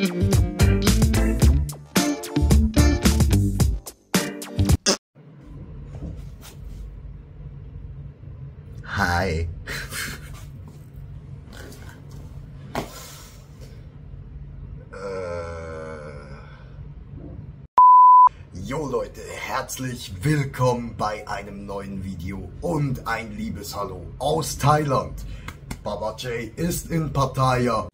Hi. Jo Leute, herzlich willkommen bei einem neuen Video und ein liebes Hallo aus Thailand. Baba J ist in Pattaya.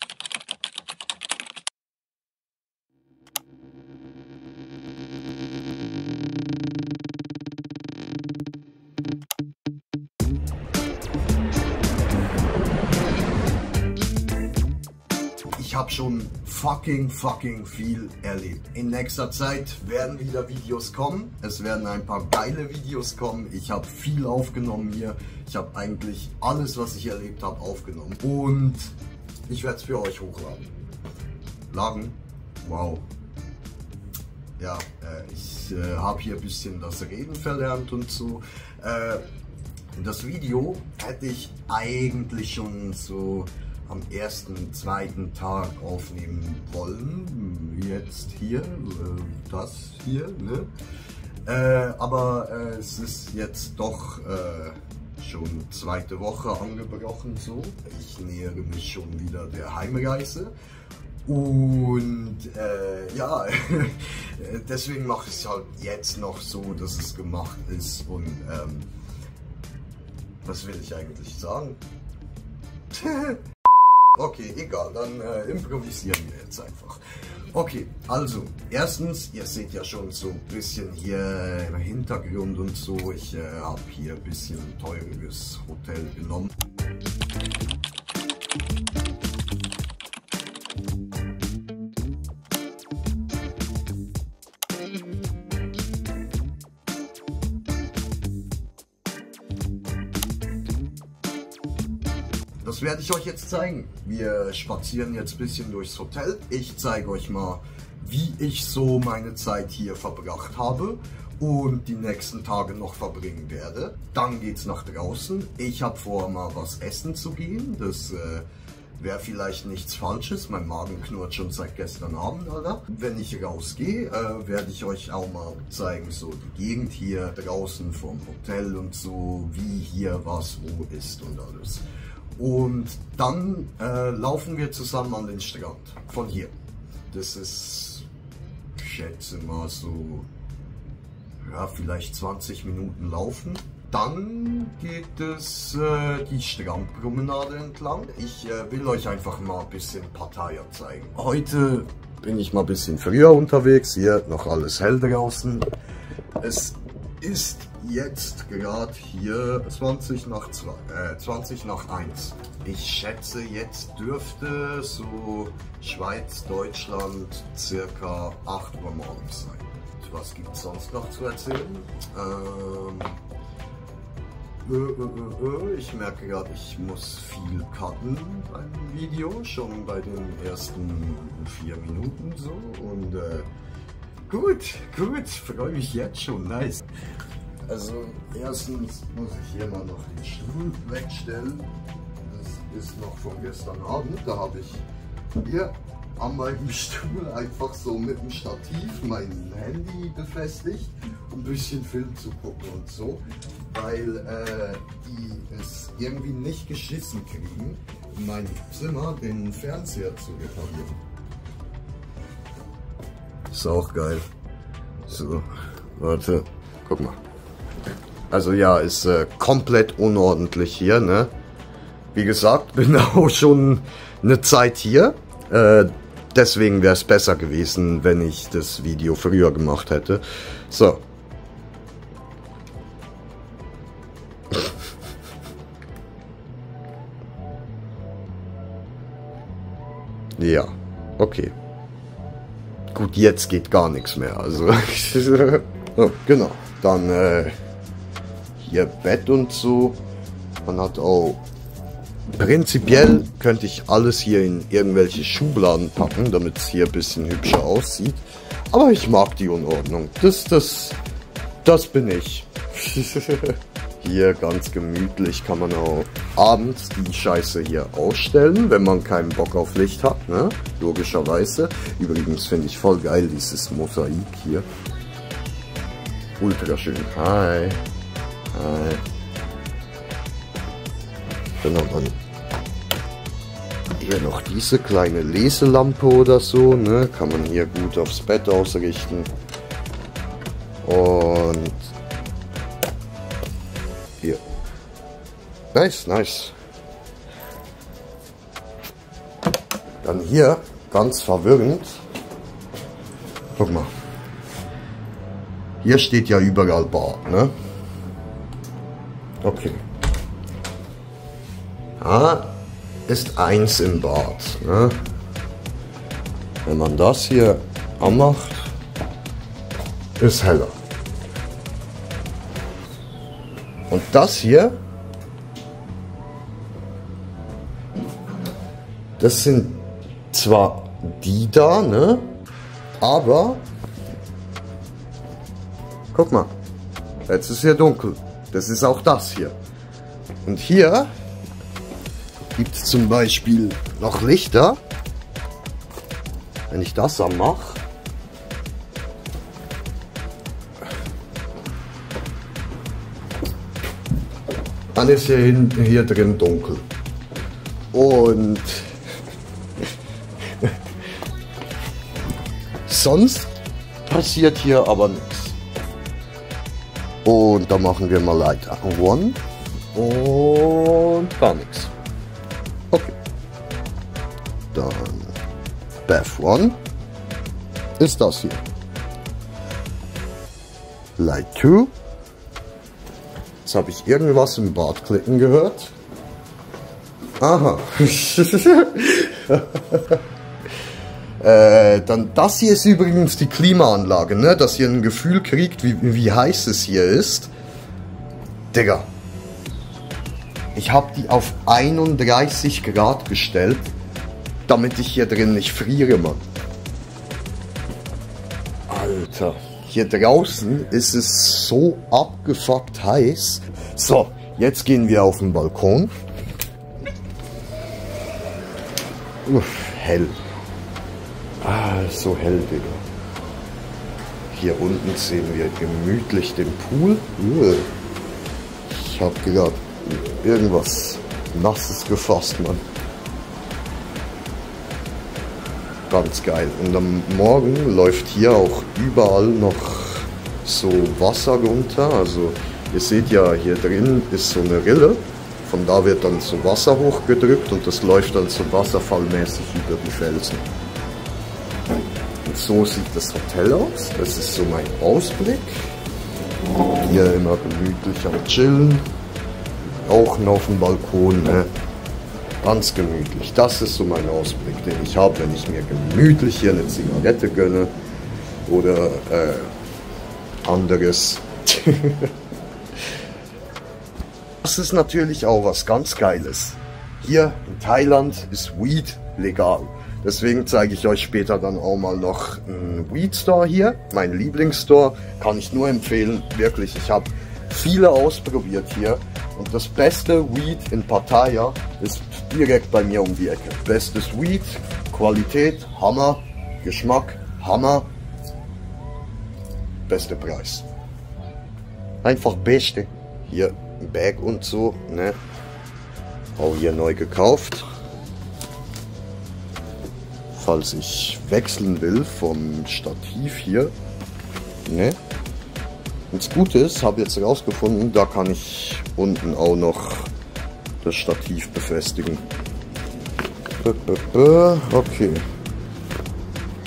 Ich habe schon fucking viel erlebt. In nächster Zeit werden wieder Videos kommen. Es werden ein paar geile Videos kommen. Ich habe viel aufgenommen hier. Ich habe eigentlich alles, was ich erlebt habe, aufgenommen. Und ich werde es für euch hochladen. Laden? Wow. Ja, ich habe hier ein bisschen das Reden verlernt und so. Das Video hätte ich eigentlich schon so am ersten, zweiten Tag aufnehmen wollen, jetzt hier, das hier, ne? Aber es ist jetzt doch schon zweite Woche angebrochen so. Ich nähere mich schon wieder der Heimreise und ja, deswegen mache ich es halt jetzt noch so, dass es gemacht ist und was will ich eigentlich sagen? Okay, egal, dann improvisieren wir jetzt einfach. Okay, also, erstens, ihr seht ja schon so ein bisschen hier im Hintergrund und so, ich habe hier ein bisschen ein teures Hotel genommen. Das werde ich euch jetzt zeigen. Wir spazieren jetzt ein bisschen durchs Hotel. Ich zeige euch mal, wie ich so meine Zeit hier verbracht habe und die nächsten Tage noch verbringen werde. Dann geht's nach draußen. Ich habe vor, mal was essen zu gehen. Das wäre vielleicht nichts Falsches. Mein Magen knurrt schon seit gestern Abend, Alter. Wenn ich rausgehe, werde ich euch auch mal zeigen, so die Gegend hier draußen vom Hotel und so, wie hier was wo ist und alles. Und dann laufen wir zusammen an den Strand, von hier. Das ist, ich schätze mal so, ja, vielleicht 20 Minuten laufen. Dann geht es die Strandpromenade entlang. Ich will euch einfach mal ein bisschen Pattaya zeigen. Heute bin ich mal ein bisschen früher unterwegs, hier noch alles hell draußen. Es ist jetzt gerade hier 20 nach 1. Ich schätze, jetzt dürfte so Schweiz, Deutschland circa 8 Uhr morgens sein. Was gibt es sonst noch zu erzählen? Ich merke gerade, ich muss viel cutten beim Video, schon bei den ersten 4 Minuten so. Und gut, freue mich jetzt schon, nice. Also erstens muss ich hier mal noch den Stuhl wegstellen. Das ist noch von gestern Abend. Da habe ich hier an meinem Stuhl einfach so mit dem Stativ mein Handy befestigt, um ein bisschen Film zu gucken und so, weil die es irgendwie nicht geschissen kriegen, in meinem Zimmer den Fernseher zu reparieren. Ist auch geil. So, warte, guck mal. Also ja, ist komplett unordentlich hier, ne? Wie gesagt, bin auch schon eine Zeit hier. Deswegen wäre es besser gewesen, wenn ich das Video früher gemacht hätte. So. Ja, okay. Gut, jetzt geht gar nichts mehr. Also, oh, genau. Dann hier Bett und so. Man hat auch prinzipiell könnte ich alles hier in irgendwelche Schubladen packen, damit es hier ein bisschen hübscher aussieht. Aber ich mag die Unordnung. Das bin ich. Hier ganz gemütlich kann man auch abends die Scheiße hier ausstellen, wenn man keinen Bock auf Licht hat, ne? Logischerweise. Übrigens finde ich voll geil dieses Mosaik hier. Ultra schön. Hi. Hi. Dann hat man hier noch diese kleine Leselampe oder so, ne? Kann man hier gut aufs Bett ausrichten. Und hier. Nice, nice. Dann hier, ganz verwirrend. Guck mal. Hier steht ja überall Bad, ne? Okay. Ah, ist eins im Bad, ne? Wenn man das hier anmacht, ist heller. Und das hier, das sind zwar die da, ne? Aber, guck mal, jetzt ist hier dunkel. Das ist auch das hier. Und hier gibt es zum Beispiel noch Lichter. Wenn ich das anmache, dann ist hier drin dunkel. Und sonst passiert hier aber nichts. Und da machen wir mal Light 1 und gar nichts. Okay. Dann Bath 1 ist das hier. Light 2. Jetzt habe ich irgendwas im Bad klicken gehört. Aha. Dann das hier ist übrigens die Klimaanlage, ne? Dass ihr ein Gefühl kriegt, wie heiß es hier ist. Digga. Ich habe die auf 31 Grad gestellt, damit ich hier drin nicht friere, Mann. Alter. Hier draußen ist es so abgefuckt heiß. So, jetzt gehen wir auf den Balkon. Uff, hell. Ah, so hell, Digga. Hier unten sehen wir gemütlich den Pool. Ich hab gerade irgendwas Nasses gefasst, Mann. Ganz geil. Und am Morgen läuft hier auch überall noch so Wasser runter. Also ihr seht ja, hier drin ist so eine Rille. Von da wird dann so Wasser hochgedrückt und das läuft dann so wasserfallmäßig über die Felsen. Und so sieht das Hotel aus. Das ist so mein Ausblick. Hier immer gemütlich am Chillen. Auch noch auf dem Balkon, ne? Ganz gemütlich. Das ist so mein Ausblick, den ich habe, wenn ich mir gemütlich hier eine Zigarette gönne oder anderes. Das ist natürlich auch was ganz Geiles. Hier in Thailand ist Weed legal. Deswegen zeige ich euch später dann auch mal noch einen Weed Store hier. Mein Lieblingsstore, kann ich nur empfehlen. Wirklich, ich habe viele ausprobiert hier. Und das beste Weed in Pattaya ist direkt bei mir um die Ecke. Bestes Weed, Qualität, Hammer, Geschmack, Hammer, beste Preis. Einfach beste. Hier ein Bag und so, ne? Auch hier neu gekauft. Falls ich wechseln will vom Stativ hier, ne? Und das Gute ist, habe jetzt herausgefunden, da kann ich unten auch noch das Stativ befestigen. Okay.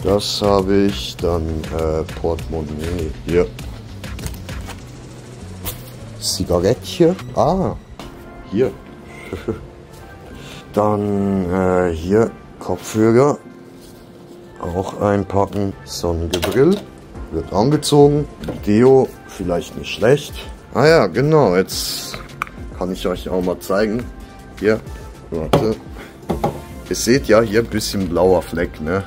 Das habe ich, dann Portemonnaie hier. Zigarettchen. Ah, hier. Dann hier Kopfhörer. Auch einpacken. Sonnengebrill. Wird angezogen. Deo vielleicht nicht schlecht. Ah ja, genau. Jetzt kann ich euch auch mal zeigen. Hier, warte. Ihr seht ja hier ein bisschen blauer Fleck, ne?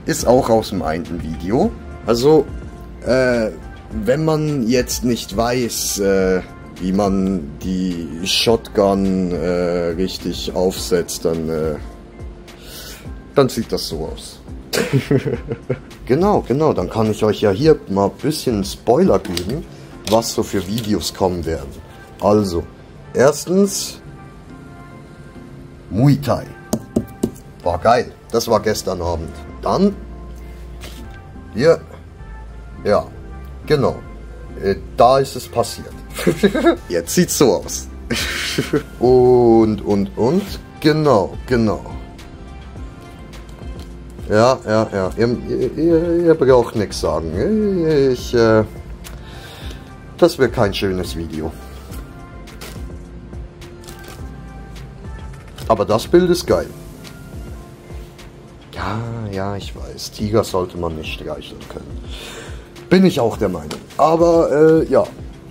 Ist auch aus dem einen Video. Also wenn man jetzt nicht weiß, wie man die Shotgun richtig aufsetzt, dann sieht das so aus. Genau, dann kann ich euch ja hier mal ein bisschen Spoiler geben, was so für Videos kommen werden. Also, erstens Muay Thai. War geil, das war gestern Abend. Dann hier, ja, genau, da ist es passiert. Jetzt sieht's so aus. und, genau. Ja, ihr braucht nichts sagen. Das wird kein schönes Video. Aber das Bild ist geil. Ja, ich weiß. Tiger sollte man nicht streicheln können. Bin ich auch der Meinung. Aber, ja,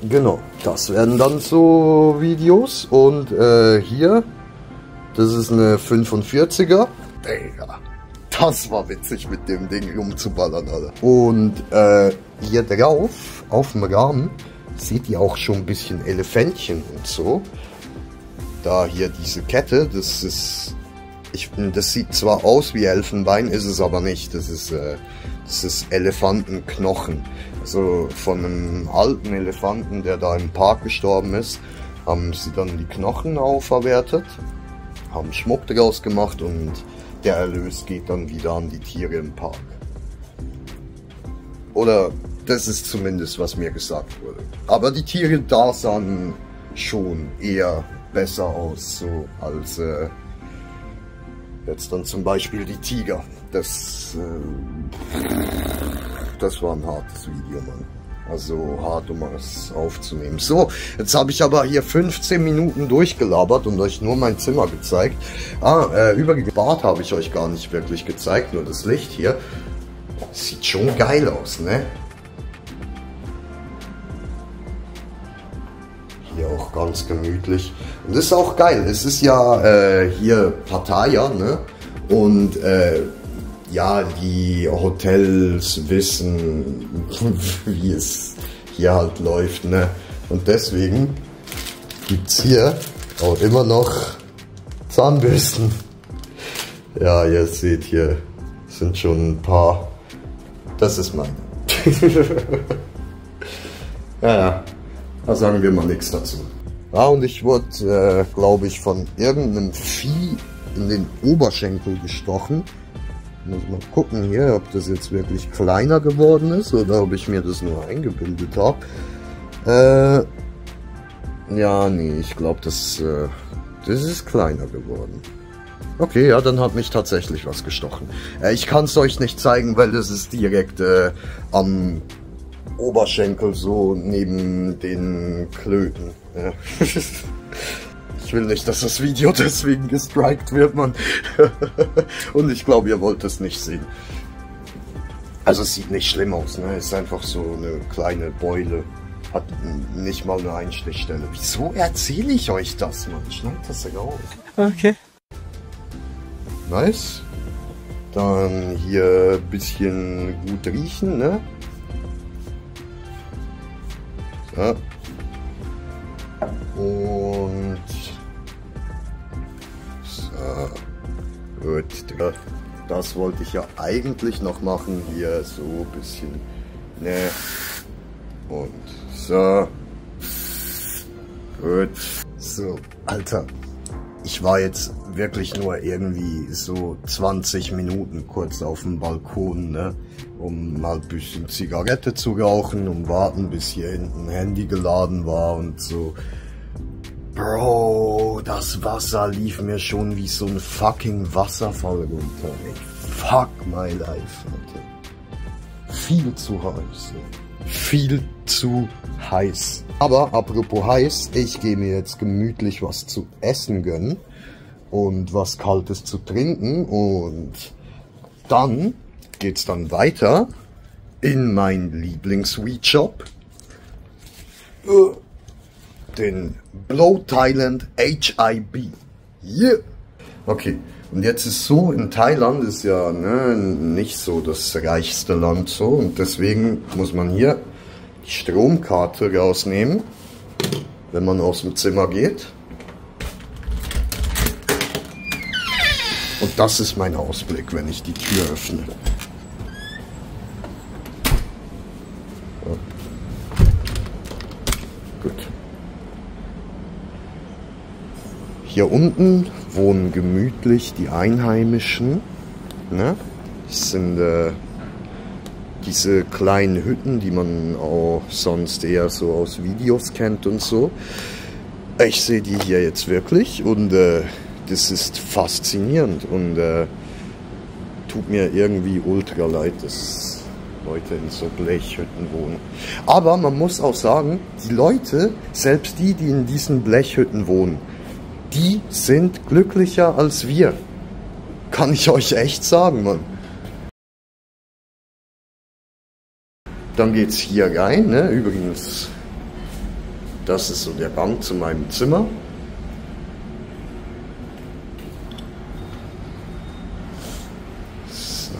genau. Das werden dann so Videos. Und, hier, das ist eine 45er. Digga, das war witzig, mit dem Ding rumzuballern, Alter. Und, hier drauf, auf dem Rahmen, seht ihr auch schon ein bisschen Elefantchen und so. Da hier diese Kette, das ist... das sieht zwar aus wie Elfenbein, ist es aber nicht. Das ist Elefantenknochen. Also von einem alten Elefanten, der da im Park gestorben ist, haben sie dann die Knochen auferwertet, haben Schmuck daraus gemacht und der Erlös geht dann wieder an die Tiere im Park. Oder das ist zumindest, was mir gesagt wurde. Aber die Tiere da sahen schon eher besser aus, so als jetzt dann zum Beispiel die Tiger. Das war ein hartes Video, Mann. Also hart, um es aufzunehmen. So, jetzt habe ich aber hier 15 Minuten durchgelabert und euch nur mein Zimmer gezeigt. Übrigens, Bad habe ich euch gar nicht wirklich gezeigt, nur das Licht hier. Sieht schon geil aus, ne? Hier auch ganz gemütlich. Und das ist auch geil. Es ist ja hier Pattaya, ne? Und ja, die Hotels wissen, wie es hier halt läuft, ne? Und deswegen gibt's hier auch immer noch Zahnbürsten. Ja, ihr seht hier, sind schon ein paar. Das ist meine. Ja, da sagen wir mal nichts dazu. Ja, und ich wurde, glaube ich, von irgendeinem Vieh in den Oberschenkel gestochen. Muss mal gucken hier, ob das jetzt wirklich kleiner geworden ist oder ob ich mir das nur eingebildet habe. Ja, nee, ich glaube, das ist kleiner geworden. Okay, ja, dann hat mich tatsächlich was gestochen. Ich kann es euch nicht zeigen, weil das ist direkt am Oberschenkel, so neben den Klöten. Ja. Ich will nicht, dass das Video deswegen gestrikt wird, Mann. Und ich glaube, ihr wollt es nicht sehen. Also es sieht nicht schlimm aus, ne? Es ist einfach so eine kleine Beule. Hat nicht mal eine Einstichstelle. Wieso erzähle ich euch das, Mann? Schneid das raus. Okay. Nice. Dann hier ein bisschen gut riechen, ne? So. Und so. Gut. Das wollte ich ja eigentlich noch machen. Hier so ein bisschen. Ne? Und so. Gut. So, Alter. Ich war jetzt wirklich nur irgendwie so 20 Minuten kurz auf dem Balkon, ne? Um mal ein bisschen Zigarette zu rauchen und warten, bis hier hinten ein Handy geladen war und so. Bro, das Wasser lief mir schon wie so ein fucking Wasserfall runter. Ey. Fuck my life, Alter. Viel zu heiß. Viel zu heiß. Aber apropos heiß, ich gehe mir jetzt gemütlich was zu essen gönnen und was Kaltes zu trinken und dann geht's dann weiter in meinen Lieblings-Sweet-Shop, den Blow Thailand HIB. Yeah. Okay, Und jetzt ist so, in Thailand ist ja nicht so das reichste Land so. Und deswegen muss man hier die Stromkarte rausnehmen, wenn man aus dem Zimmer geht. Und das ist mein Ausblick, wenn ich die Tür öffne. Ja. Gut. Hier unten wohnen gemütlich die Einheimischen. Ne? Das sind diese kleinen Hütten, die man auch sonst eher so aus Videos kennt und so. Ich sehe die hier jetzt wirklich und das ist faszinierend und tut mir irgendwie ultra leid, dass Leute in so Blechhütten wohnen. Aber man muss auch sagen, die Leute, selbst die in diesen Blechhütten wohnen, die sind glücklicher als wir. Kann ich euch echt sagen, Mann. Dann geht's hier rein, ne? Übrigens, das ist so der Gang zu meinem Zimmer. So.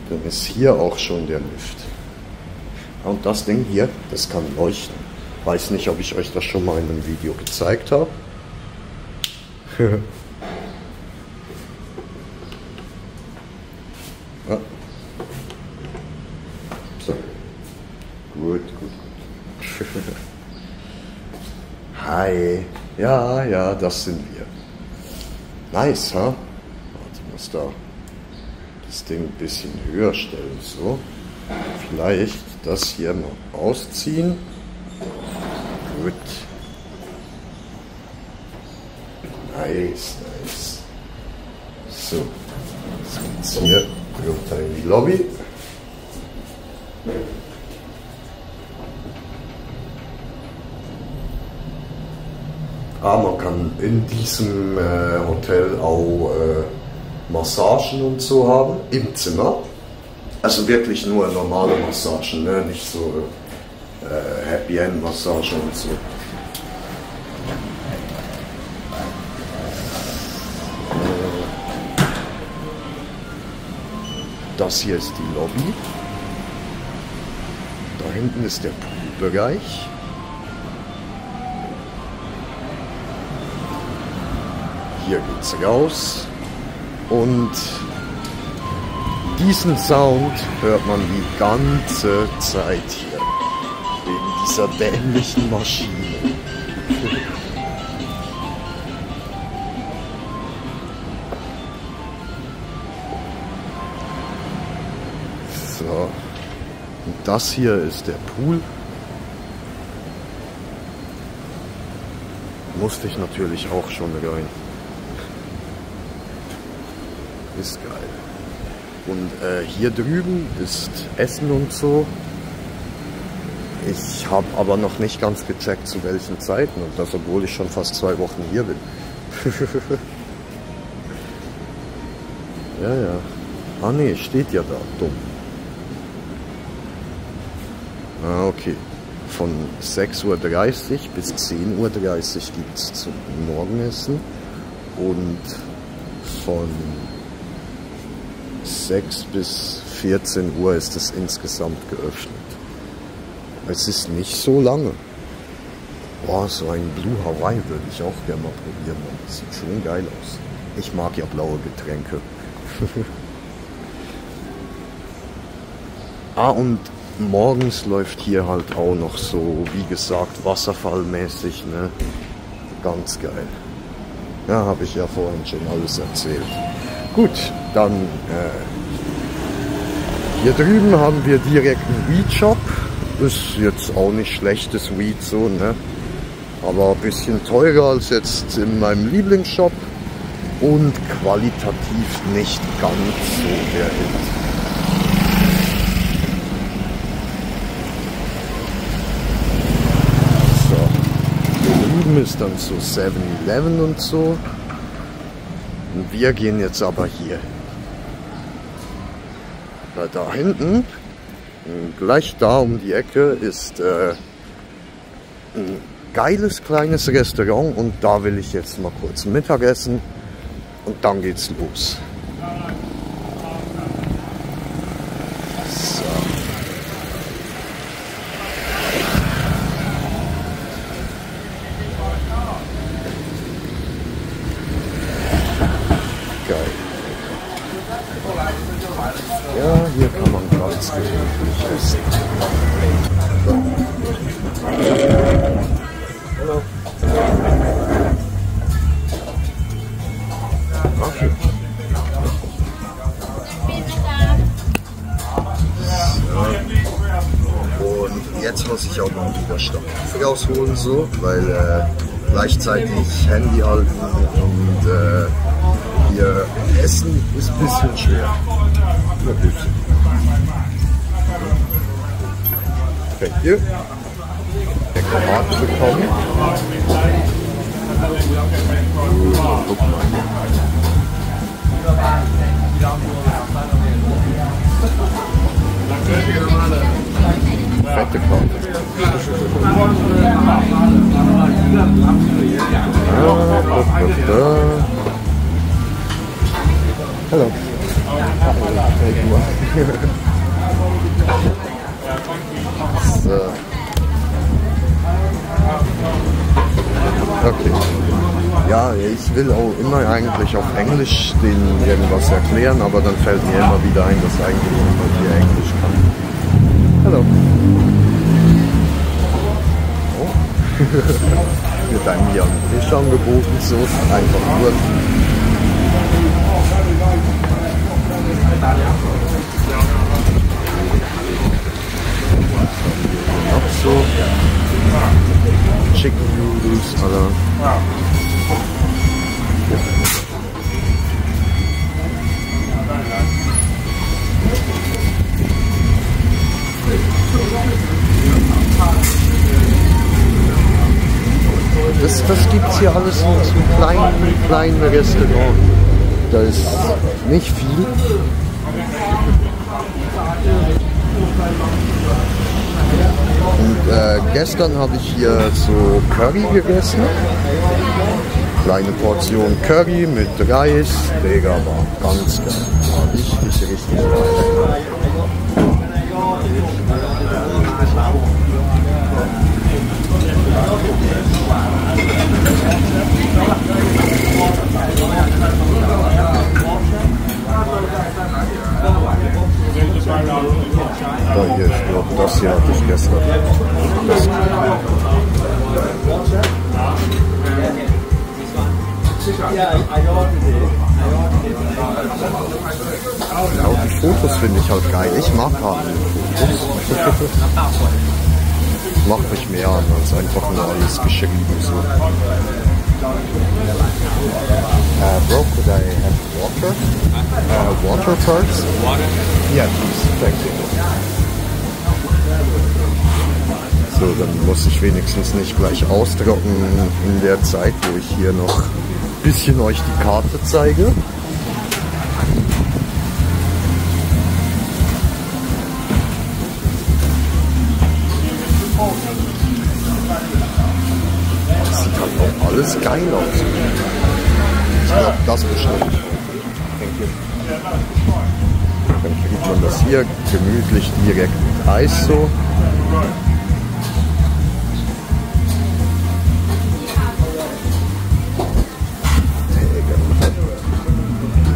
Dann ist hier auch schon der Lift. Und das Ding hier, das kann leuchten. Weiß nicht, ob ich euch das schon mal in einem Video gezeigt habe. Ja. So. Gut. Hi. Ja, das sind wir. Nice, ha? Huh? Warte, ich muss da das Ding ein bisschen höher stellen, so. Vielleicht das hier mal ausziehen. Gut. Nice. So. Jetzt geht's hier runter in die Lobby. Man kann in diesem Hotel auch Massagen und so haben, im Zimmer. Also wirklich nur normale Massagen, ne? Nicht so Happy End Massage und so. Das hier ist die Lobby. Da hinten ist der Poolbereich. Hier geht's raus. Und diesen Sound hört man die ganze Zeit hier. Wegen dieser dämlichen Maschine. So. Und das hier ist der Pool. Musste ich natürlich auch schon rein. Ist geil. Und hier drüben ist Essen und so. Ich habe aber noch nicht ganz gecheckt, zu welchen Zeiten. Und das, obwohl ich schon fast 2 Wochen hier bin. Ja. Ah ne, steht ja da. Dumm. Ah, okay. Von 6:30 Uhr bis 10:30 Uhr gibt es zum Morgenessen. Und von 6 bis 14 Uhr ist es insgesamt geöffnet. Es ist nicht so lange. Boah, so ein Blue Hawaii würde ich auch gerne mal probieren. Das sieht schon geil aus. Ich mag ja blaue Getränke. Und morgens läuft hier halt auch noch so, wie gesagt, wasserfallmäßig, ne? Ganz geil. Ja, habe ich ja vorhin schon alles erzählt. Gut, dann hier drüben haben wir direkt einen Weed-Shop. Ist jetzt auch nicht schlechtes Weed so, ne? Aber ein bisschen teurer als jetzt in meinem Lieblingsshop und qualitativ nicht ganz so der Hit. So, hier drüben ist dann so 7-Eleven und so. Und wir gehen jetzt aber hier. Weil da hinten, gleich da um die Ecke, ist ein geiles kleines Restaurant und da will ich jetzt mal kurz Mittagessen und dann geht's los. So. Geil. Ja, hier kann man ganz gemütlich essen. Hallo. Okay. So. Und jetzt muss ich auch noch wieder Stoff rausholen, so, weil gleichzeitig Handy halten und hier essen ist ein bisschen schwer. Na gut. Thank you. Karten bekommen. Guck mal. Fette Karte. Hallo. So. Okay. Ja, ich will auch immer eigentlich auf Englisch denen irgendwas erklären, aber dann fällt mir immer wieder ein, dass eigentlich niemand hier Englisch kann. Hallo. Oh. Wird einem hier ein Fisch angeboten, so einfach nur. Noch so. Chicken Noodles, Alter. Das gibt's hier alles in so einem kleinen Restaurant. Da ist nicht viel. Und gestern habe ich hier so Curry gegessen. Kleine Portion Curry mit Reis. Mega, war ganz geil. War richtig geil. Oh, hier ist noch das hier hatte ich gestern. Auch die Fotos finde ich halt geil. Ich mag Kartenfotos. Macht mich mehr an als einfach nur alles geschrieben so. Bro, could I have water? Water first? Water? Yeah, please. Thank you. So, dann muss ich wenigstens nicht gleich ausdrucken in der Zeit, wo ich hier noch ein bisschen euch die Karte zeige. Das sieht halt auch alles geil aus. Ich glaube, das bestimmt. Dann kriegt man das hier gemütlich direkt mit Eis so.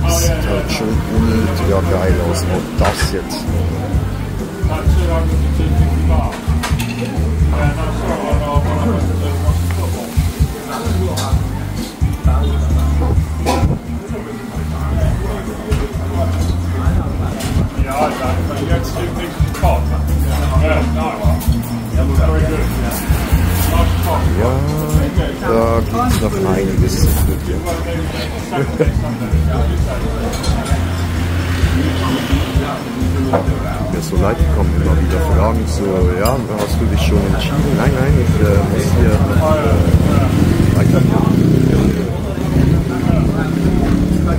Das sieht halt schon ultra geil aus. Und das jetzt. Ja, da gibt es noch einiges zu probieren. Mir ist so leid gekommen, immer wieder Fragen so, ja, hast du dich schon entschieden? Nein, ich muss hier weiter.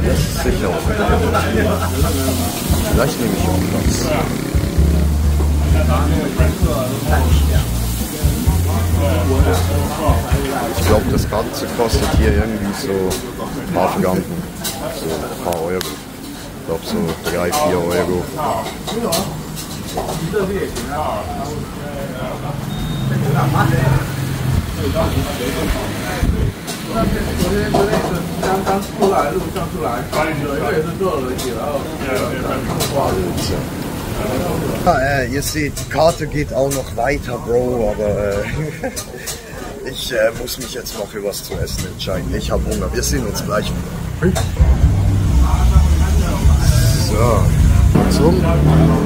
Das ist sicher auch. Vielleicht nehme ich auch Platz. Ganze kostet hier irgendwie so ein paar Franken, so ein paar Euro. Ich glaube so 3, 4 Euro. Ihr seht, die Karte geht auch noch weiter, Bro, aber ich muss mich jetzt noch für was zu essen entscheiden. Ich habe Hunger. Wir sehen uns gleich wieder. So,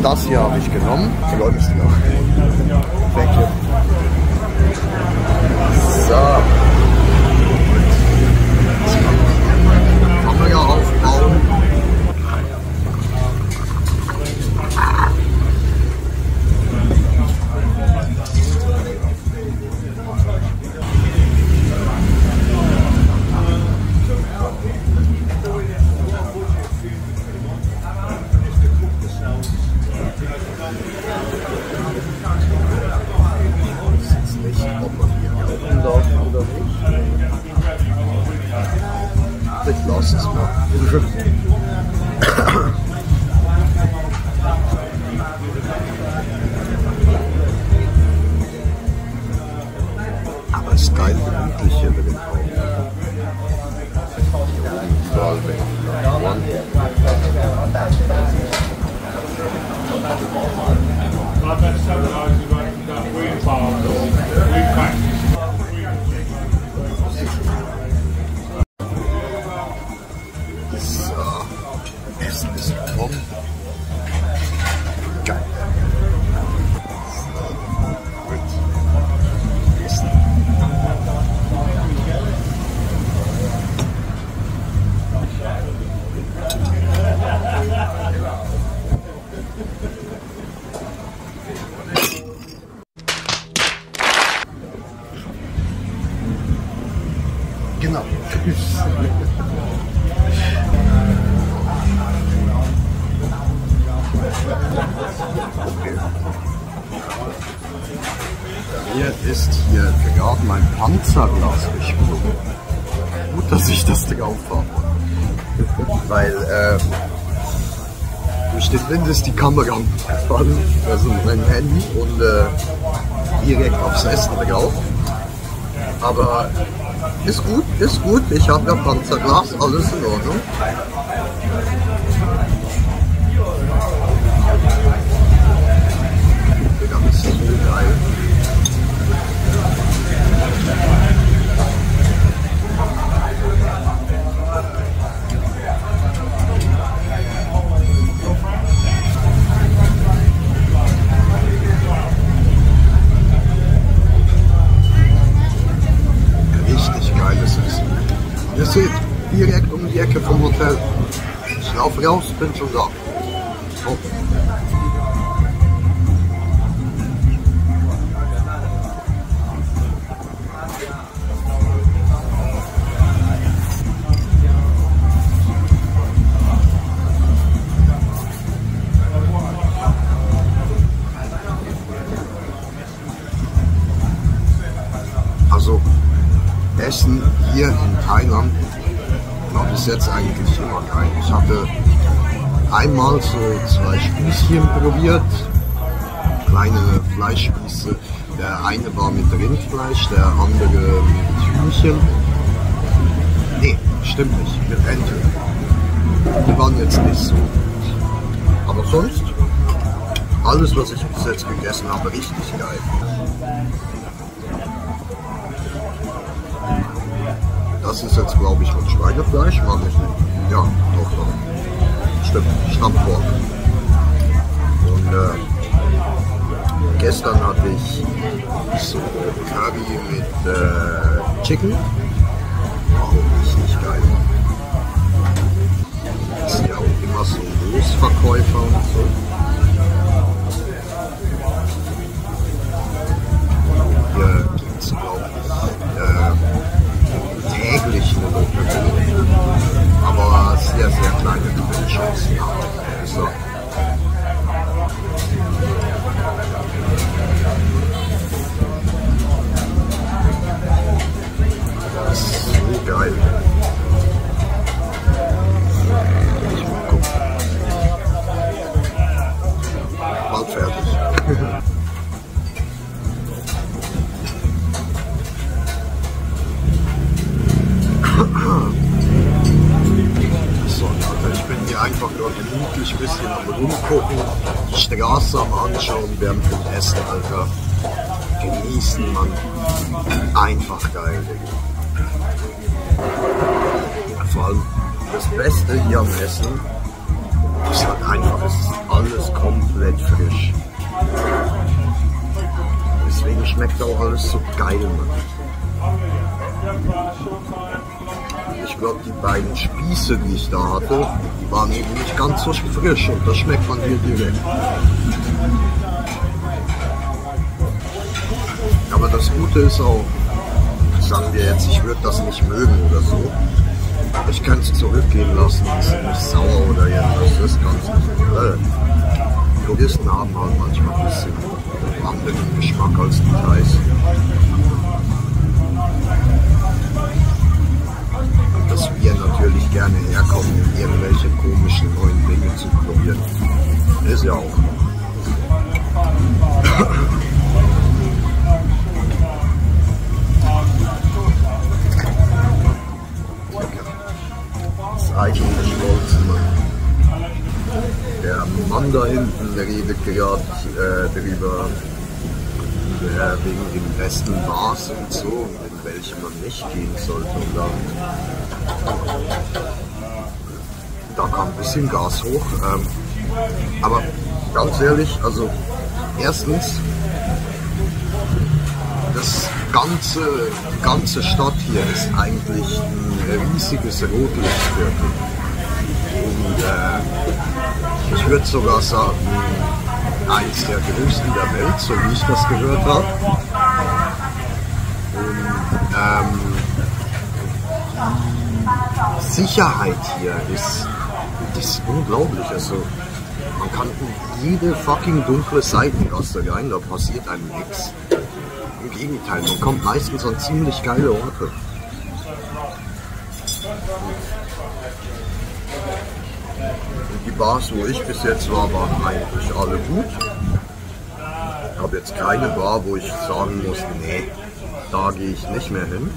das hier habe ich genommen. Die Leute sind noch. Thank you. So. Kamera aufbauen. Ich lasse es mal. Aber es ist geil gemütlich hier drin. Essen ist gekommen. Geil. Essen. Genau. Mir ist hier gerade mein Panzerglas gesprungen. Gut, dass ich das drauf habe. Weil durch den Wind ist die Kamera gefallen, also mein Handy, und direkt aufs Essen drauf. Aber ist gut, ist gut. Ich habe ja Panzerglas, alles in Ordnung. Das ist so geil. Richtig geiles Essen. Ihr seht, direkt um die Ecke vom Hotel. Ich laufe raus, bin schon da. Oh. Also, Essen hier in Thailand war bis jetzt eigentlich immer geil. Ich hatte einmal so 2 Spießchen probiert, kleine Fleischspieße. Der eine war mit Rindfleisch, der andere mit Hühnchen. Nee, stimmt nicht, mit Ente. Die waren jetzt nicht so gut. Aber sonst, alles, was ich bis jetzt gegessen habe, richtig geil. Das ist jetzt, glaube ich, mit Schweinefleisch, mag ich nicht. Ja, doch, doch. Stimmt, Stammpork. Und gestern hatte ich so Curry mit Chicken. Auch richtig geil. Das sind ja auch immer so Großverkäufer und so. Hier gibt es, glaube ich, täglich eine Lotte, aber sehr, sehr kleine Grillshows. So. gemütlich ein bisschen am Rumgucken, die Straße am Anschauen während dem Essen, Alter. Genießen, Mann. Einfach geil, Digga. Vor allem das Beste hier am Essen ist halt einfach, es ist alles komplett frisch. Deswegen schmeckt auch alles so geil, Mann. Ich glaube, die beiden Spieße, die ich da hatte, waren eben nicht ganz so frisch und das schmeckt man hier direkt. Aber das Gute ist auch, sagen wir jetzt, ich würde das nicht mögen oder so. Ich kann es zurückgehen lassen, ist nicht sauer oder irgendwas, das ist ganz nicht. Touristen haben halt manchmal ein bisschen anderen Geschmack als die Thais. Und dass wir natürlich gerne herkommen, um irgendwelche komischen neuen Dinge zu probieren. Ist ja auch. Eigentlich Goldzimmer. Der Mann da hinten, der redet gerade darüber, wegen den besten Bars und so, in welche man nicht gehen sollte. Und da kam ein bisschen Gas hoch. Aber ganz ehrlich, also erstens, die ganze Stadt hier ist eigentlich ein riesiges Rotlichtviertel. Und ich würde sogar sagen, eins der größten der Welt, so wie ich das gehört habe. Und die Sicherheit hier ist unglaublich. Also man kann in jede fucking dunkle Seitengasse rein, da passiert einem nichts. Im Gegenteil, man kommt meistens an ziemlich geile Orte. Und die Bars, wo ich bis jetzt war, waren eigentlich alle gut. Ich habe jetzt keine Bar, wo ich sagen muss, nee, da gehe ich nicht mehr hin.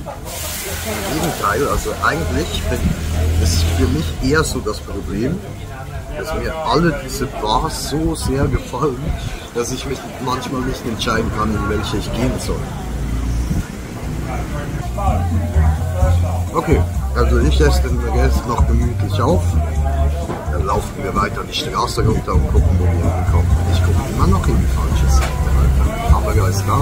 Im Gegenteil, also eigentlich ist für mich eher so das Problem, dass mir alle diese Bars so sehr gefallen, dass ich mich manchmal nicht entscheiden kann, in welche ich gehen soll. Okay, also ich esse den Rest noch gemütlich auf. Dann laufen wir weiter die Straße runter und gucken, wo wir hinkommen. Ich gucke immer noch in die falsche Seite, Alter. Aber er ist da.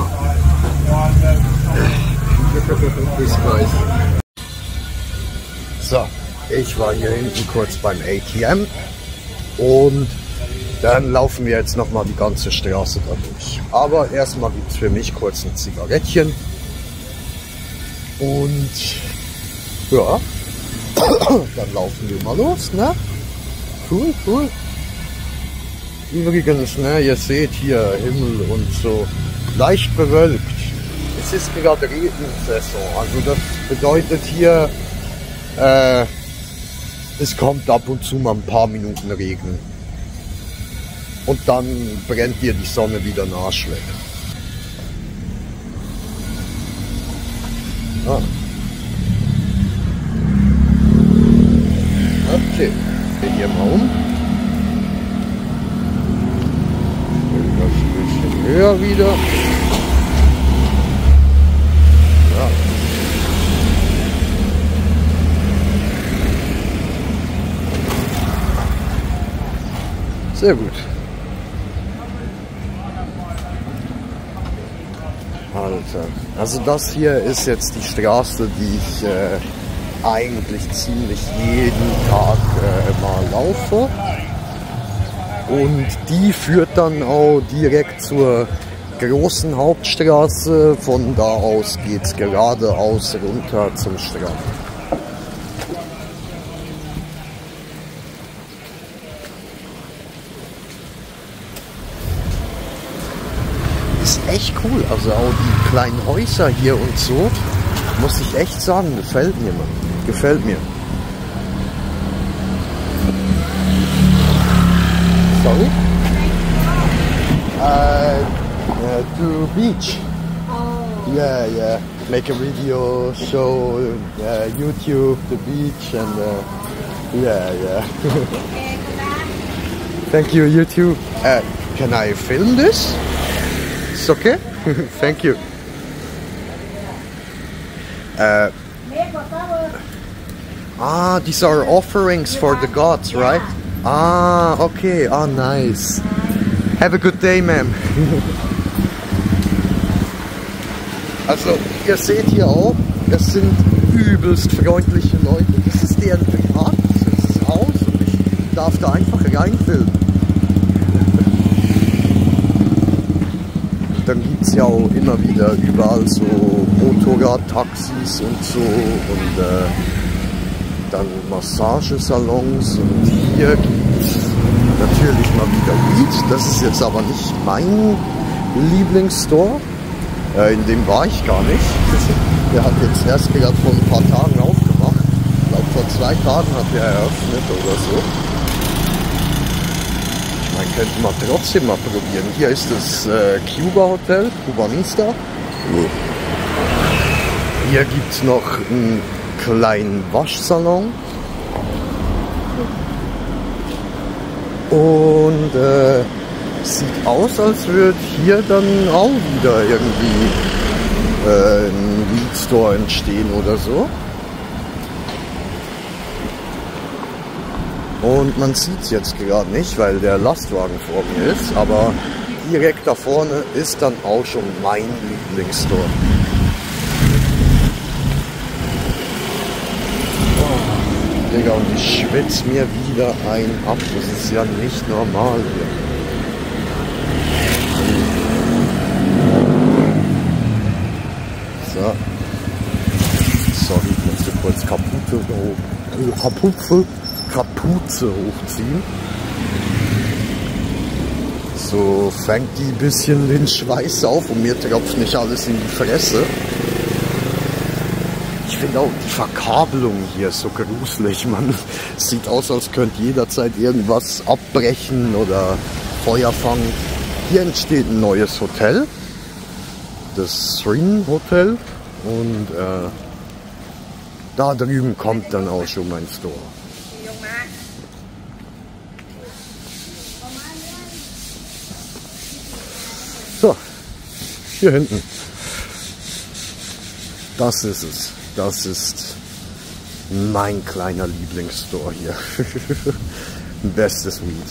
Bis gleich. So, ich war hier hinten kurz beim ATM. Und dann laufen wir jetzt nochmal die ganze Straße da durch. Aber erstmal gibt es für mich kurz ein Zigarettchen. Und ja, dann laufen wir mal los, ne? Cool, cool. Übrigens, ne, ihr seht hier Himmel und so leicht bewölkt. Es ist gerade Regensaison, also das bedeutet hier, es kommt ab und zu mal ein paar Minuten Regen. Und dann brennt dir die Sonne wieder den Arsch weg. Ah. Okay, wir hier mal um. Das ein bisschen höher wieder. Ja. Sehr gut. Alter, also das hier ist jetzt die Straße, die ich eigentlich ziemlich jeden Tag mal laufe. Und die führt dann auch direkt zur großen Hauptstraße. Von da aus geht es geradeaus runter zum Strand. Echt cool, also auch die kleinen Häuser hier und so, muss ich echt sagen, gefällt mir, Mann. Gefällt mir. Sorry? To beach. Oh. Yeah. Make a video, show YouTube, the beach and yeah. Thank you, you too. Can I film this? It's okay? Thank you. These are offerings for the gods, right? Okay. Nice. Have a good day, ma'am. Also, ihr seht hier auch, es sind übelst freundliche Leute. Das ist deren privates Haus und ich darf da einfach reinfilmen. Dann gibt es ja auch immer wieder überall so Motorradtaxis und so und dann Massagesalons und hier gibt es natürlich mal wieder Weed. Das ist jetzt aber nicht mein Lieblingsstore. In dem war ich gar nicht. Der hat jetzt erst gerade vor ein paar Tagen aufgemacht. Ich glaube vor 2 Tagen hat er eröffnet oder so. Ich meine, könnte man trotzdem mal probieren. Hier ist das Cuba Hotel, Cubanista. Hier gibt es noch einen kleinen Waschsalon. Und sieht aus, als würde hier dann auch wieder irgendwie ein Weed Store entstehen oder so. Und man sieht es jetzt gerade nicht, weil der Lastwagen vor mir ist, aber direkt da vorne ist dann auch schon mein Lieblingsstore. Oh, Digga, und ich schwitze mir wieder ein ab. Das ist ja nicht normal hier. So. Sorry, ich musste kurz Kapuze hochziehen. So fängt die ein bisschen den Schweiß auf und mir tropft nicht alles in die Fresse. Ich finde auch die Verkabelung hier so gruselig. Man sieht aus, als könnte jederzeit irgendwas abbrechen oder Feuer fangen. Hier entsteht ein neues Hotel. Das Srin Hotel und da drüben kommt dann auch schon mein Store. So, hier hinten. Das ist es. Das ist mein kleiner Lieblingsstore hier. Bestes Weed.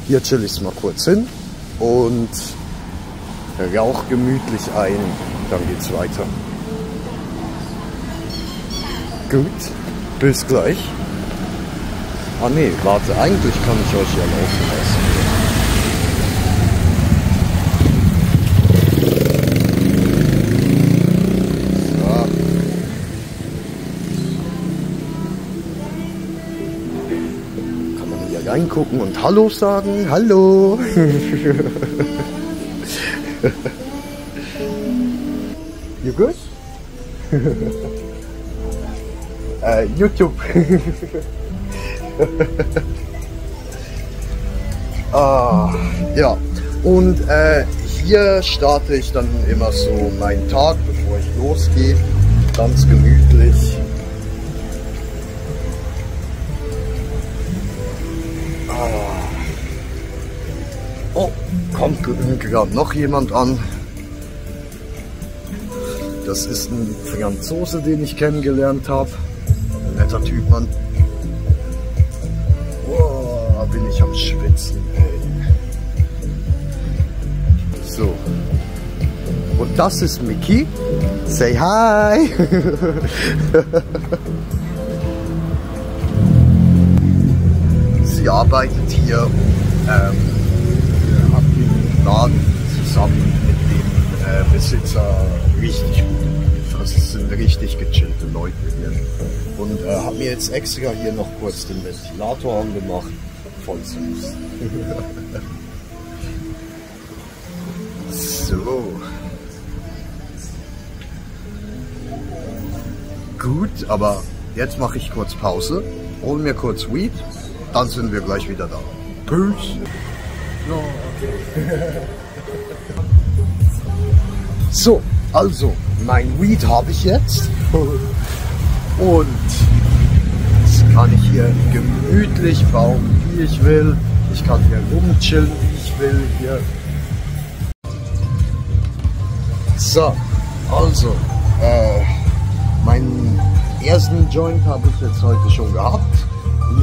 Hier chill ich mal kurz hin und rauch gemütlich ein, dann geht's weiter. Gut, bis gleich. Ah ne, warte, eigentlich kann ich euch ja laufen lassen. So. Kann man hier reingucken und Hallo sagen? Hallo! You good? YouTube. Ja, und hier starte ich dann immer so meinen Tag, bevor ich losgehe. Ganz gemütlich. Oh, kommt gerade noch jemand an. Das ist ein Franzose, den ich kennengelernt habe. Ein netter Typ, Mann. Oh, bin ich am Schwitzen, ey. So. Und das ist Miki. Say hi! Sie arbeitet hier hat den Laden zusammen mit dem Besitzer richtig gut. Das sind richtig gechillte Leute hier. Und habe mir jetzt extra hier noch kurz den Ventilator angemacht. Voll süß. So. Gut, aber jetzt mache ich kurz Pause. Hol mir kurz Weed. Dann sind wir gleich wieder da. Peace. So, also, mein Weed habe ich jetzt. Und jetzt kann ich hier gemütlich bauen, wie ich will. Ich kann hier rumchillen, wie ich will hier. So, also, meinen ersten Joint habe ich jetzt heute schon gehabt.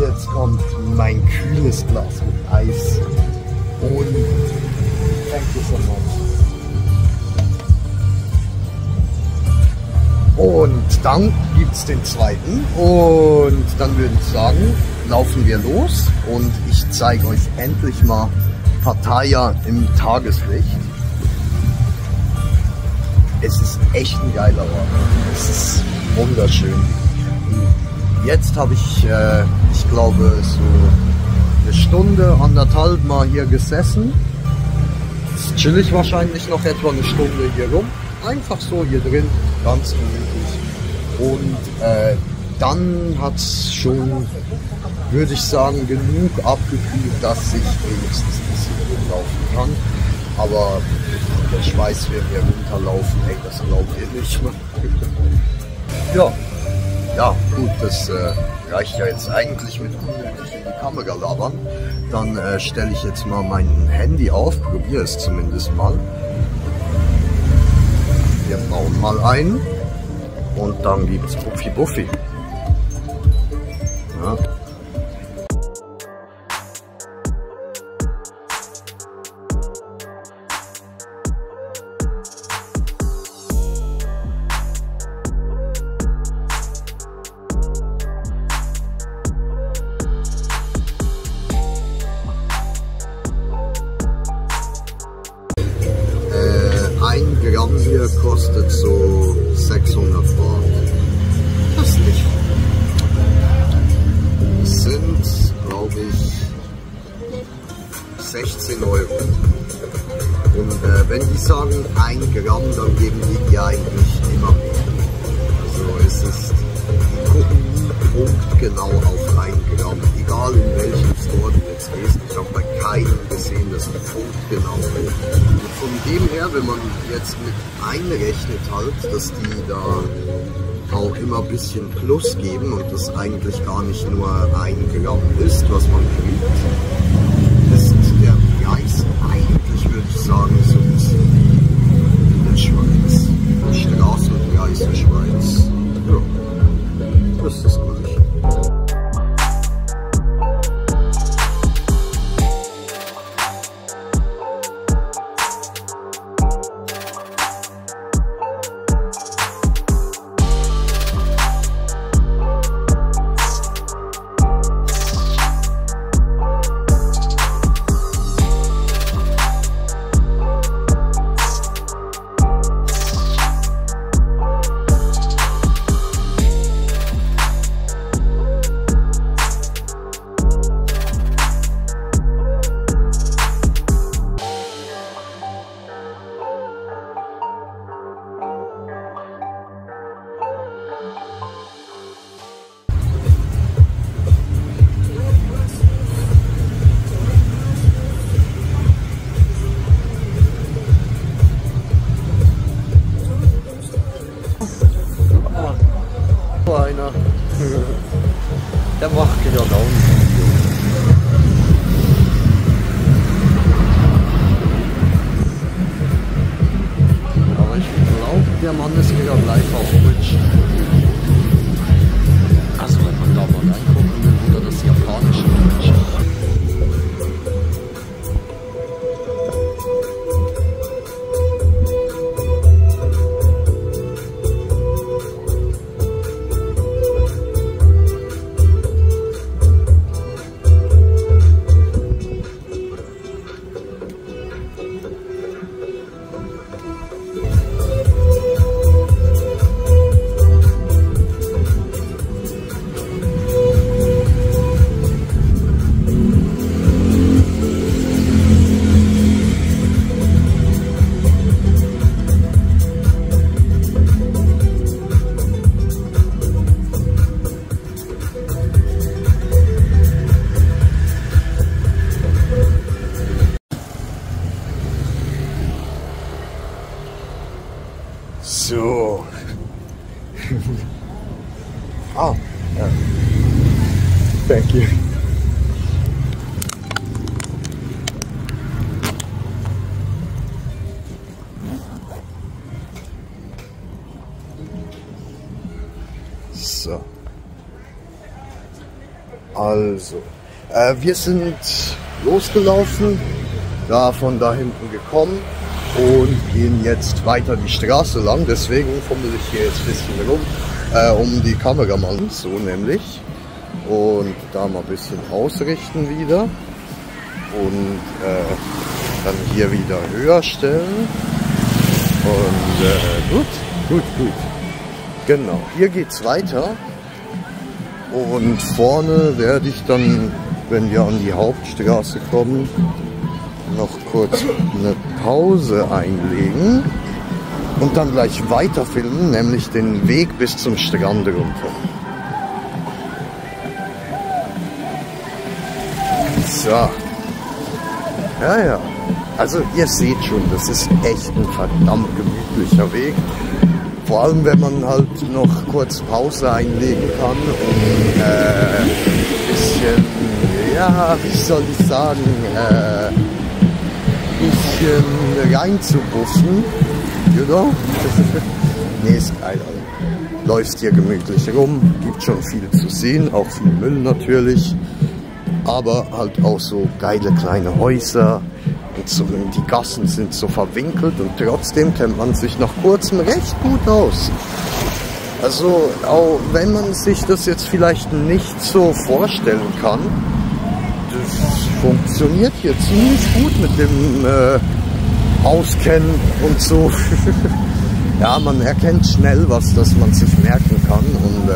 Jetzt kommt mein kühles Glas mit Eis. Und thank you so much. Und dann gibt es den zweiten. Und dann würde ich sagen, laufen wir los. Und ich zeige euch endlich mal Pattaya im Tageslicht. Es ist echt ein geiler Ort. Es ist wunderschön. Jetzt habe ich, ich glaube, so eine Stunde, 1,5 Mal hier gesessen. Jetzt chill ich wahrscheinlich noch etwa eine Stunde hier rum. Einfach so hier drin, ganz gemütlich. Und dann hat es schon, würde ich sagen, genug abgekühlt, dass ich wenigstens ein bisschen rumlaufen kann. Aber ich weiß, wenn wir runterlaufen, ey, das glaubt ihr nicht. Ja, gut, das reicht ja jetzt eigentlich mit unnötig in die Kamera labern. Dann stelle ich jetzt mal mein Handy auf, probiere es zumindest mal. Wir bauen mal ein und dann gibt's Buffi Buffi. Ja. Ein Gramm hier kostet so 600 Baht. Das ist nicht viel. Das sind, glaube ich, 16 Euro. Und wenn die sagen 1 Gramm, dann geben die dir eigentlich immer mehr. Also es ist, die gucken nie punktgenau auf 1 Gramm. Egal in welchem Store du jetzt gehst. Ich habe bei keinem gesehen, dass die punktgenau sind. Von dem her, wenn man jetzt mit einrechnet halt, dass die da auch immer ein bisschen Plus geben und das eigentlich gar nicht nur 1 Gramm ist, was man kriegt, ist der Preis eigentlich, würde ich sagen, so ein bisschen wie in der Schweiz. Straßenpreis in der Schweiz. Ja, das ist das Gleiche. Einer. Der macht genau Laune. Aber ich glaube, der Mann ist wieder live auf Twitch. Also wenn man da mal reingucken will, oder das japanische Twitch. So. Oh, yeah. Thank you. Also, wir sind losgelaufen, da von da hinten gekommen und gehen jetzt weiter die Straße lang. Deswegen fummel ich hier jetzt ein bisschen rum, um die Kameramann, so nämlich. Und da mal ein bisschen ausrichten wieder. Und dann hier wieder höher stellen. Und gut. Genau, hier geht's weiter. Und vorne werde ich dann, wenn wir an die Hauptstraße kommen, noch kurz eine Pause einlegen und dann gleich weiter filmen, nämlich den Weg bis zum Strand runter. So. Ja. Also ihr seht schon, das ist echt ein verdammt gemütlicher Weg. Vor allem, wenn man halt noch kurz Pause einlegen kann und ein bisschen, ja, wie soll ich sagen, bisschen reinzubuffen, genau. Nee, ist geil, Alter. Läufst hier gemütlich rum, gibt schon viel zu sehen, auch viel Müll natürlich, aber halt auch so geile kleine Häuser. Und so, die Gassen sind so verwinkelt und trotzdem kennt man sich nach kurzem recht gut aus. Also auch wenn man sich das jetzt vielleicht nicht so vorstellen kann, das funktioniert hier ziemlich gut mit dem Auskennen und so. Ja, man erkennt schnell was, das man sich merken kann und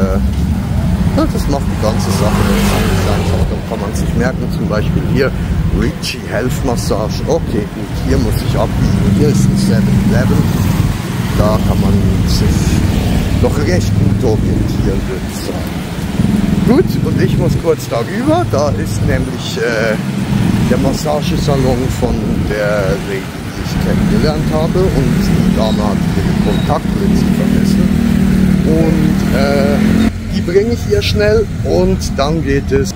ja, das macht die ganze Sache nicht einfach. Dann kann man sich merken, zum Beispiel hier Richie Health Massage. Okay, gut, hier muss ich abbiegen. Hier ist ein 7-Eleven. Da kann man sich noch recht gut orientieren, würde ich sagen. Gut, und ich muss kurz darüber. Da ist nämlich der Massagesalon von der Lady, die ich kennengelernt habe. Und die Dame hat ihre Kontaktlinsen vergessen. Und die bringe ich hier schnell und dann geht es.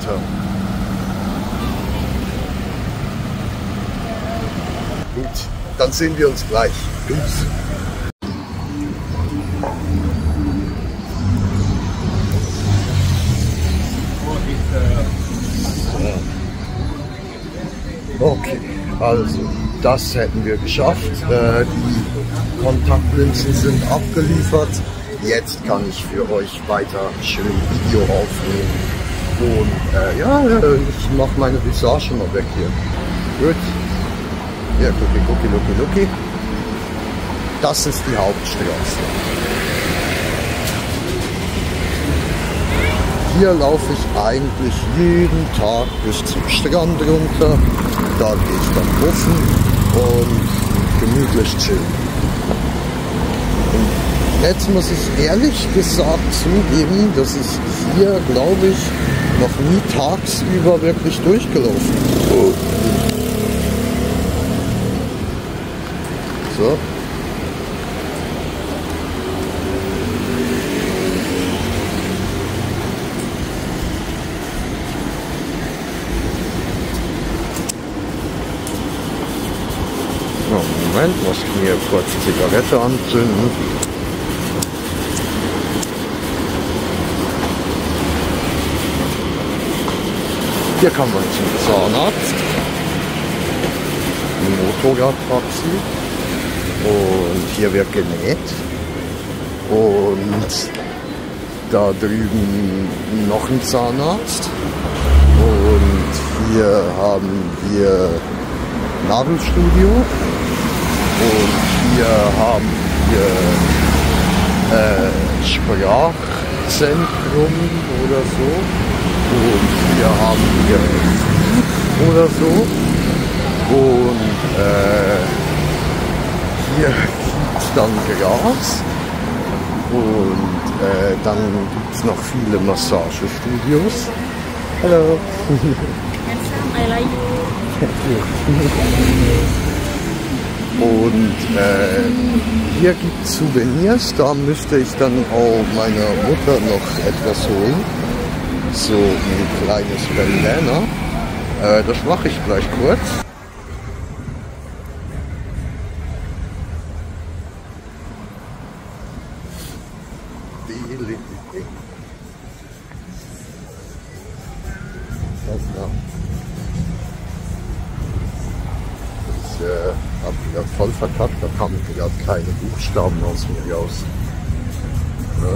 Gut, dann sehen wir uns gleich. Tschüss. Okay, also das hätten wir geschafft. Die Kontaktlinsen sind abgeliefert. Jetzt kann ich für euch weiter schön Video aufnehmen. Und ja, ich mache meine Visage mal weg hier. Gut. Ja, gucki. Das ist die Hauptstraße. Hier laufe ich eigentlich jeden Tag bis zum Strand runter. Da gehe ich dann puffen und gemütlich chillen. Jetzt muss ich ehrlich gesagt zugeben, dass ich hier, glaube ich, noch nie tagsüber wirklich durchgelaufen bin. So. Moment, muss ich mir kurz Zigarette anzünden. Hier kann man zum Zahnarzt, ein Motorradtaxi und hier wird genäht und da drüben noch ein Zahnarzt und hier haben wir Nagelstudio und hier haben wir Sprachzentrum oder so. Und hier haben wir oder so. Und hier gibt es dann Gras. Und dann gibt es noch viele Massagestudios. Hallo. I like you. Und hier gibt es Souvenirs. Da müsste ich dann auch meiner Mutter noch etwas holen. So ein kleines Bandana. Das mache ich gleich kurz. Ich habe wieder voll verkackt, da kamen gerade keine Buchstaben aus mir raus. Ja.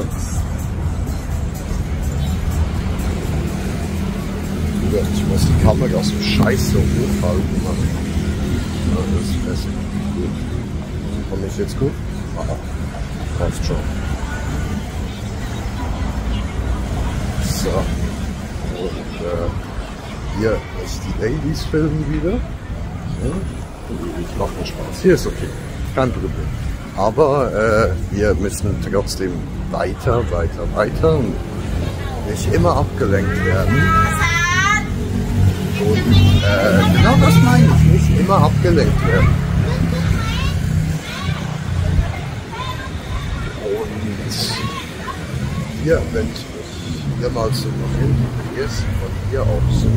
Ich muss die Kamera so scheiße hochhalten, Mann. Ja, das ist besser. Gut. Komme ich jetzt gut? Ah, passt schon. So. Und hier ist die Ladies filmen wieder. Ja. Ich mache mir Spaß. Hier ist okay. Kein Problem. Aber wir müssen trotzdem weiter und nicht immer abgelenkt werden. Und genau das meine ich, nicht immer abgelenkt werden. Und hier, wenn ich mich hier mal so nach hinten drehe, sieht man hier auch so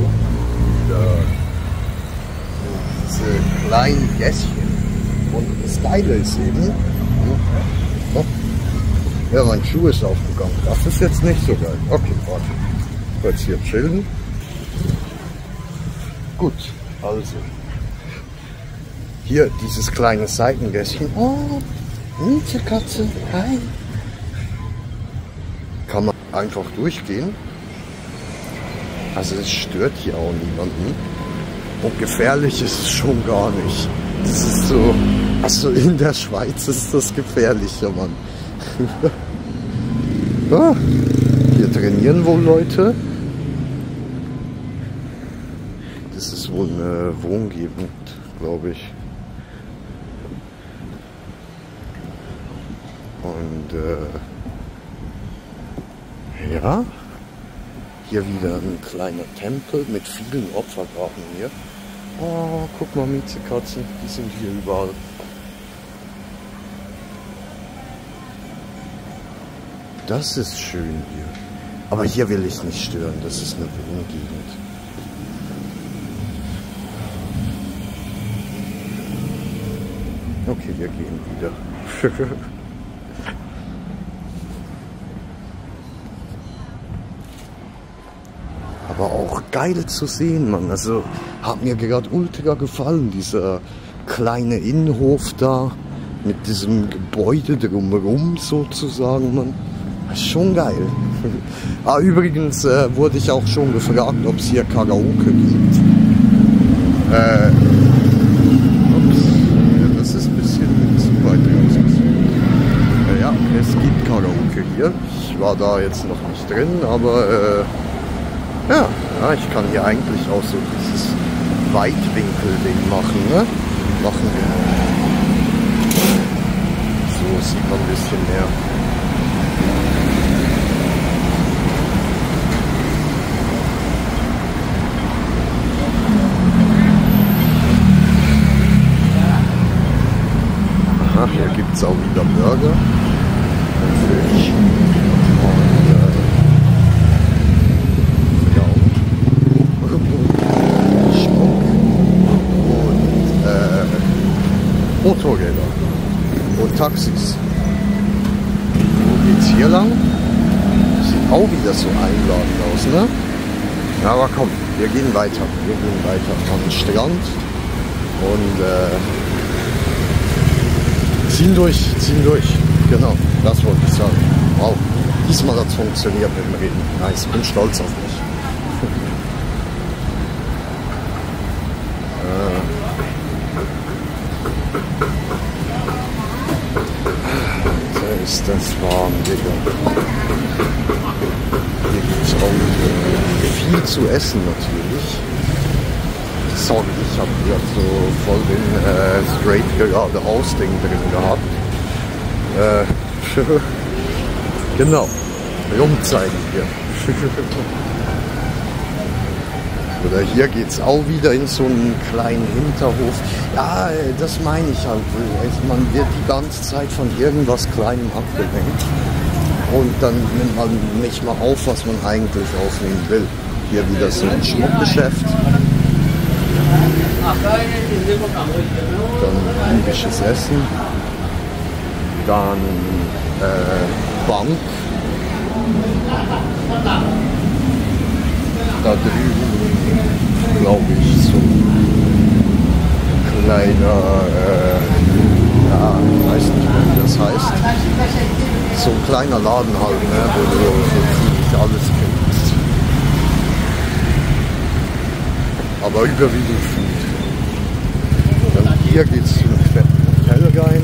diese kleinen Gässchen. Und das Geile ist eben, ja, mein Schuh ist aufgegangen. Das ist jetzt nicht so geil. Okay, warte. Kurz hier chillen. Gut, also. Hier dieses kleine Seitengässchen. Oh, Mietekatze, hi. Kann man einfach durchgehen. Also es stört hier auch niemanden. Und gefährlich ist es schon gar nicht. Das ist so, also in der Schweiz ist das gefährlicher, Mann. Ah, hier trainieren wohl Leute. Das ist wohl eine Wohngegend, glaube ich. Und ja, hier wieder ein kleiner Tempel mit vielen Opfergraben hier. Oh, guck mal, Miezekatzen, die sind hier überall. Das ist schön hier. Aber hier will ich nicht stören, das ist eine Wohngegend. Okay, wir gehen wieder. Aber auch geil zu sehen, Mann. Also hat mir gerade ultra gefallen, dieser kleine Innenhof da mit diesem Gebäude drumherum sozusagen, Mann. Das ist schon geil. Ah, übrigens wurde ich auch schon gefragt, ob es hier Karaoke gibt. Ups, das ist ein bisschen zu weit raus. Ja, es gibt Karaoke hier. Ich war da jetzt noch nicht drin, aber ja, ich kann hier eigentlich auch so dieses Weitwinkel-Ding machen, ne? So sieht man ein bisschen mehr. Aha, hier gibt es auch wieder Burger und Fisch. Motorräder und Taxis. Wo geht's hier lang? Sieht auch wieder so einladend aus, ne? Aber komm, wir gehen weiter. Wir gehen weiter an den Strand und ziehen durch. Genau, das wollte ich sagen. Wow, diesmal hat es funktioniert mit dem Reden. Nice, bin stolz auf mich. Ist das warm, Digga. Hier gibt es auch viel zu essen natürlich. Sorry, ich habe hier so voll den straight geradeaus Ding drin gehabt. Genau, rumzeigen hier. Oder hier geht es auch wieder in so einen kleinen Hinterhof. Ja, das meine ich halt. Man wird die ganze Zeit von irgendwas Kleinem abgelenkt. Und dann nimmt man nicht mal auf, was man eigentlich aufnehmen will. Hier wieder so ein Schmuckgeschäft. Dann indisches Essen. Dann Bank. Da drüben glaube ich, so ein kleiner, ja, ich weiß nicht mehr, wie das heißt. So ein kleiner Laden halt, ne, wo du so ziemlich alles kriegst. Aber überwiegend Food. Dann hier geht es zu einem fetten Hotel rein.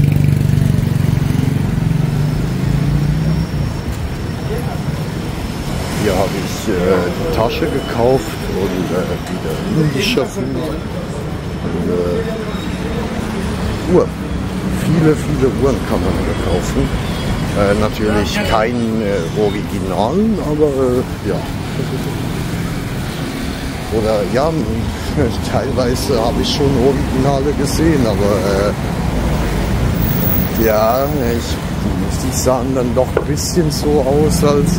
Hier habe ich die Tasche gekauft und wieder indischer Food. Uhr. Viele Uhren kann man hier kaufen. Natürlich kein Original, aber ja. Oder ja, teilweise habe ich schon Originale gesehen, aber ja, ich sahen dann doch ein bisschen so aus, als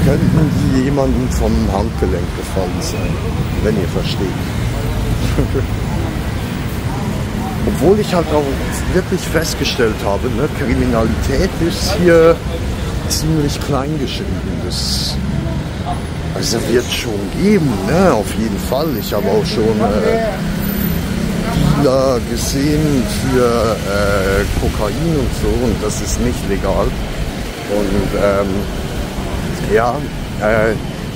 könnten die jemandem vom Handgelenk gefallen sein, wenn ihr versteht. Obwohl ich halt auch wirklich festgestellt habe, ne, Kriminalität ist hier ziemlich klein geschrieben. Das also wird schon geben, ne, auf jeden Fall. Ich habe auch schon Dealer gesehen für Kokain und so, und das ist nicht legal. Und ja,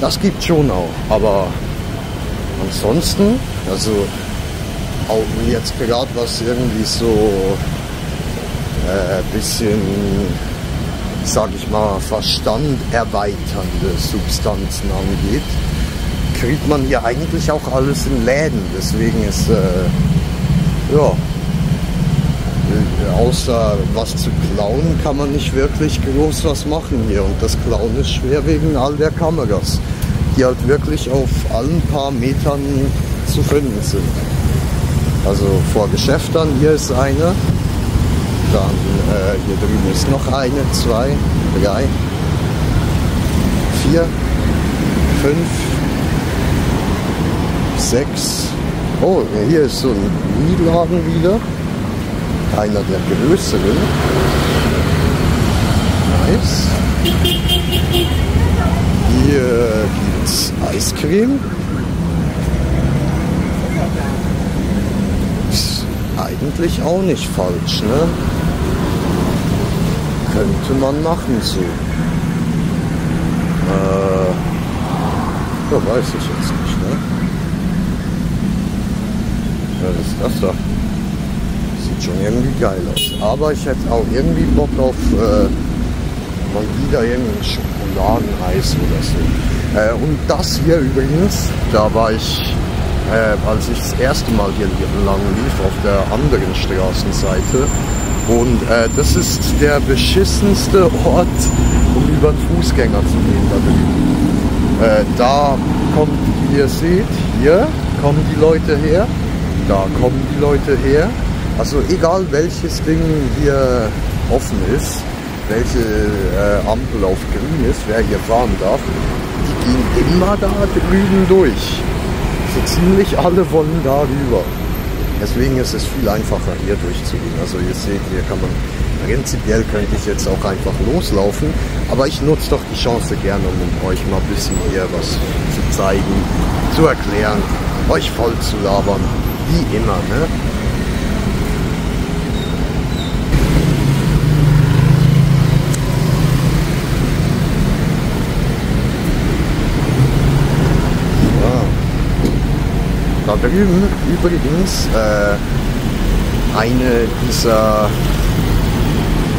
das gibt schon auch. Aber ansonsten, also auch jetzt gerade was irgendwie so bisschen, sag ich mal, verstanderweiternde Substanzen angeht, kriegt man hier eigentlich auch alles in Läden. Deswegen ist, ja, außer was zu klauen, kann man nicht wirklich groß was machen hier. Und das Klauen ist schwer wegen all der Kameras, die halt wirklich auf allen paar Metern zu finden sind. Also vor Geschäftern, hier ist eine, dann hier drüben ist noch eine, 2, 3, 4, 5, 6. Oh, hier ist so ein Mietladen wieder, einer der größeren. Nice. Hier gibt's Eiscreme. Eigentlich auch nicht falsch, ne? Könnte man machen so. Ja, weiß ich jetzt nicht, ne? Ja, was ist das da? Sieht schon irgendwie geil aus. Aber ich hätte auch irgendwie Bock auf mal wieder irgendein Schokoladeneis oder so. Und das hier übrigens, da war ich, als ich das erste Mal hier lang lief, auf der anderen Straßenseite. Und das ist der beschissenste Ort, um über den Fußgänger zu gehen da drüben. Da kommt, wie ihr seht, hier kommen die Leute her, da kommen die Leute her. Also egal welches Ding hier offen ist, welche Ampel auf grün ist, wer hier fahren darf, die gehen immer da drüben durch. So ziemlich alle wollen da rüber. Deswegen ist es viel einfacher hier durchzugehen. Also ihr seht, hier kann man, prinzipiell könnte ich jetzt auch einfach loslaufen, aber ich nutze doch die Chance gerne, um euch mal ein bisschen hier was zu zeigen, zu erklären, euch voll zu labern, wie immer, ne? Da drüben übrigens eine dieser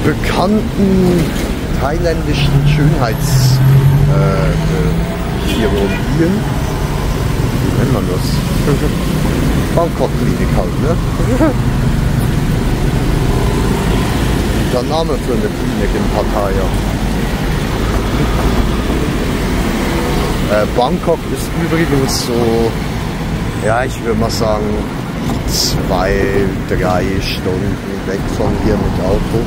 bekannten thailändischen Schönheitschirurgien. Wie nennt man das? Bangkok-Klinik halt, ne? Der Name für eine Klinik in Pattaya. Bangkok ist übrigens so, ja, ich würde mal sagen, 2, 3 Stunden weg von hier mit Auto.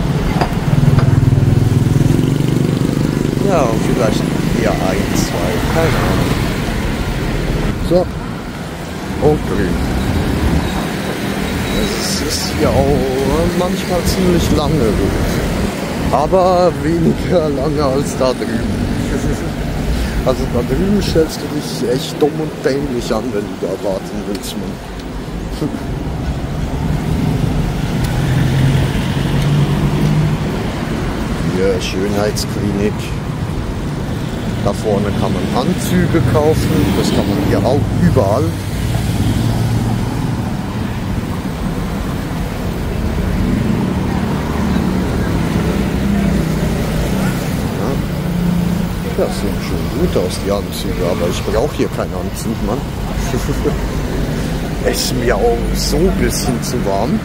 Ja, vielleicht eher 1, 2, keine Ahnung. So, und grün. Es ist hier auch manchmal ziemlich lange gut, aber weniger lange als da drüben. Also da drüben stellst du dich echt dumm und dämlich an, wenn du da warten willst, Mann. Hier Schönheitsklinik. Da vorne kann man Anzüge kaufen, das kann man hier auch überall. Ja, das sieht schon gut aus, die Anzüge, aber ich brauche hier keinen Anzug, Mann. Es ist mir auch so ein bisschen zu warm.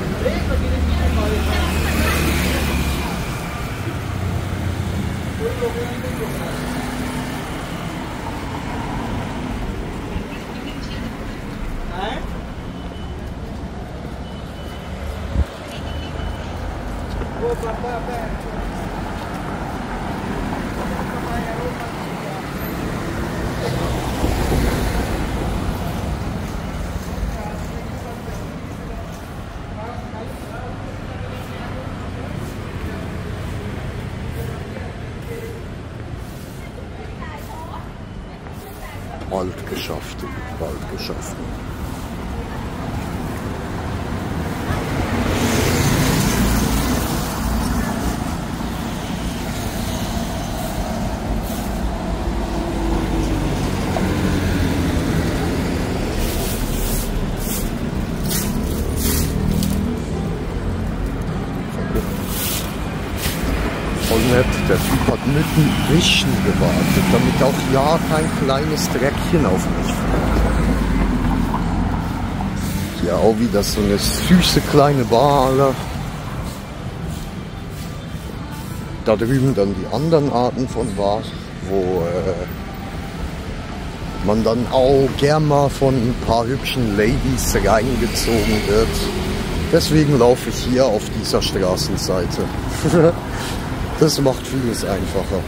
Bald geschafft, bald geschafft. Voll nett, der Typ hat mitten Wischen gewartet, damit auch ja kein kleines Dreckchen auf mich fällt. Hier auch wieder so eine süße kleine Bar, Alter. Da drüben dann die anderen Arten von Bars, wo man dann auch gern mal von ein paar hübschen Ladies reingezogen wird. Deswegen laufe ich hier auf dieser Straßenseite. Das macht vieles einfacher.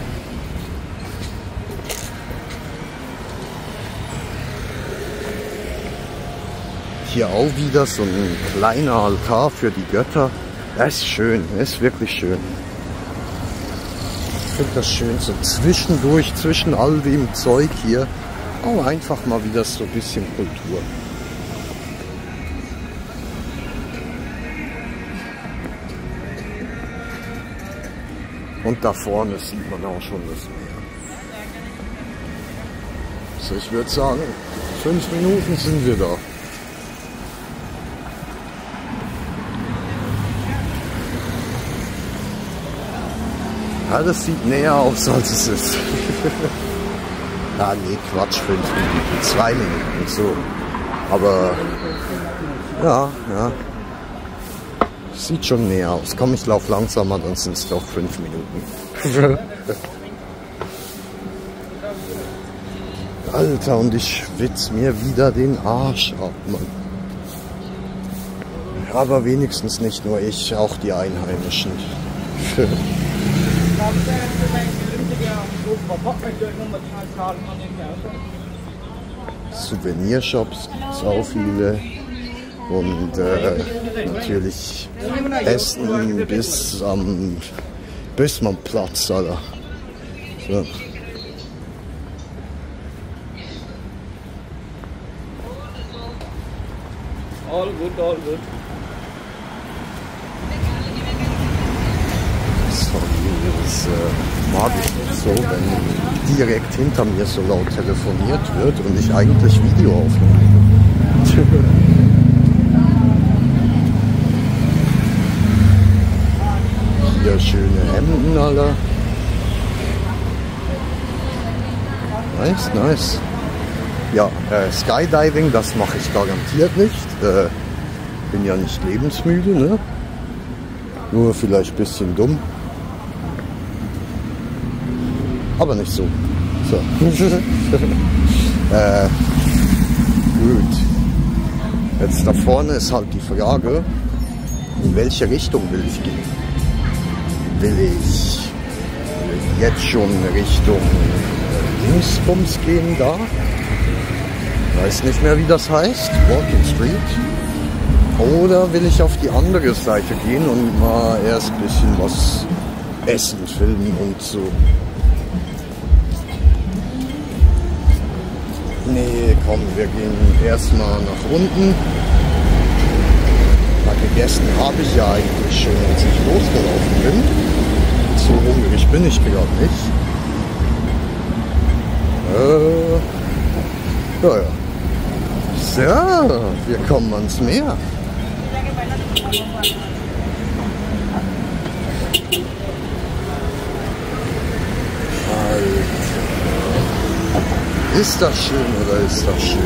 Hier auch wieder so ein kleiner Altar für die Götter. Das ist schön, das ist wirklich schön. Ich finde das schön, so zwischendurch, zwischen all dem Zeug hier, auch einfach mal wieder so ein bisschen Kultur. Und da vorne sieht man auch schon das Meer. So, ich würde sagen, 5 Minuten sind wir da. Ja, das sieht näher aus, als es ist. Ah, nee, Quatsch, 5 Minuten, 2 Minuten, so. Aber, ja. Sieht schon näher aus. Komm, ich laufe langsamer, dann sind es doch 5 Minuten. Alter, und ich schwitze mir wieder den Arsch ab, Mann. Aber wenigstens nicht nur ich, auch die Einheimischen. Souvenirshops gibt es auch viele. Und natürlich Essen bis man Platz, Alter. So. All good, all good. Das mag ich nicht so, wenn direkt hinter mir so laut telefoniert wird und ich eigentlich Video aufnehme. Hier schöne Hemden, Alter. Nice, nice. Ja, Skydiving, das mache ich garantiert nicht. Bin ja nicht lebensmüde, ne? Nur vielleicht ein bisschen dumm. Aber nicht so. So. Gut. Jetzt da vorne ist halt die Frage, in welche Richtung will ich gehen? Will ich jetzt schon Richtung Dingsbums gehen da? Weiß nicht mehr, wie das heißt. Walking Street. Oder will ich auf die andere Seite gehen und mal erst ein bisschen was essen, filmen und so. Nee, komm, wir gehen erstmal nach unten. Gegessen habe ich ja eigentlich schon, als ich losgelaufen bin. So hungrig bin ich gerade nicht. Ja. So, wir kommen ans Meer. Alter. Ist das schön oder ist das schön?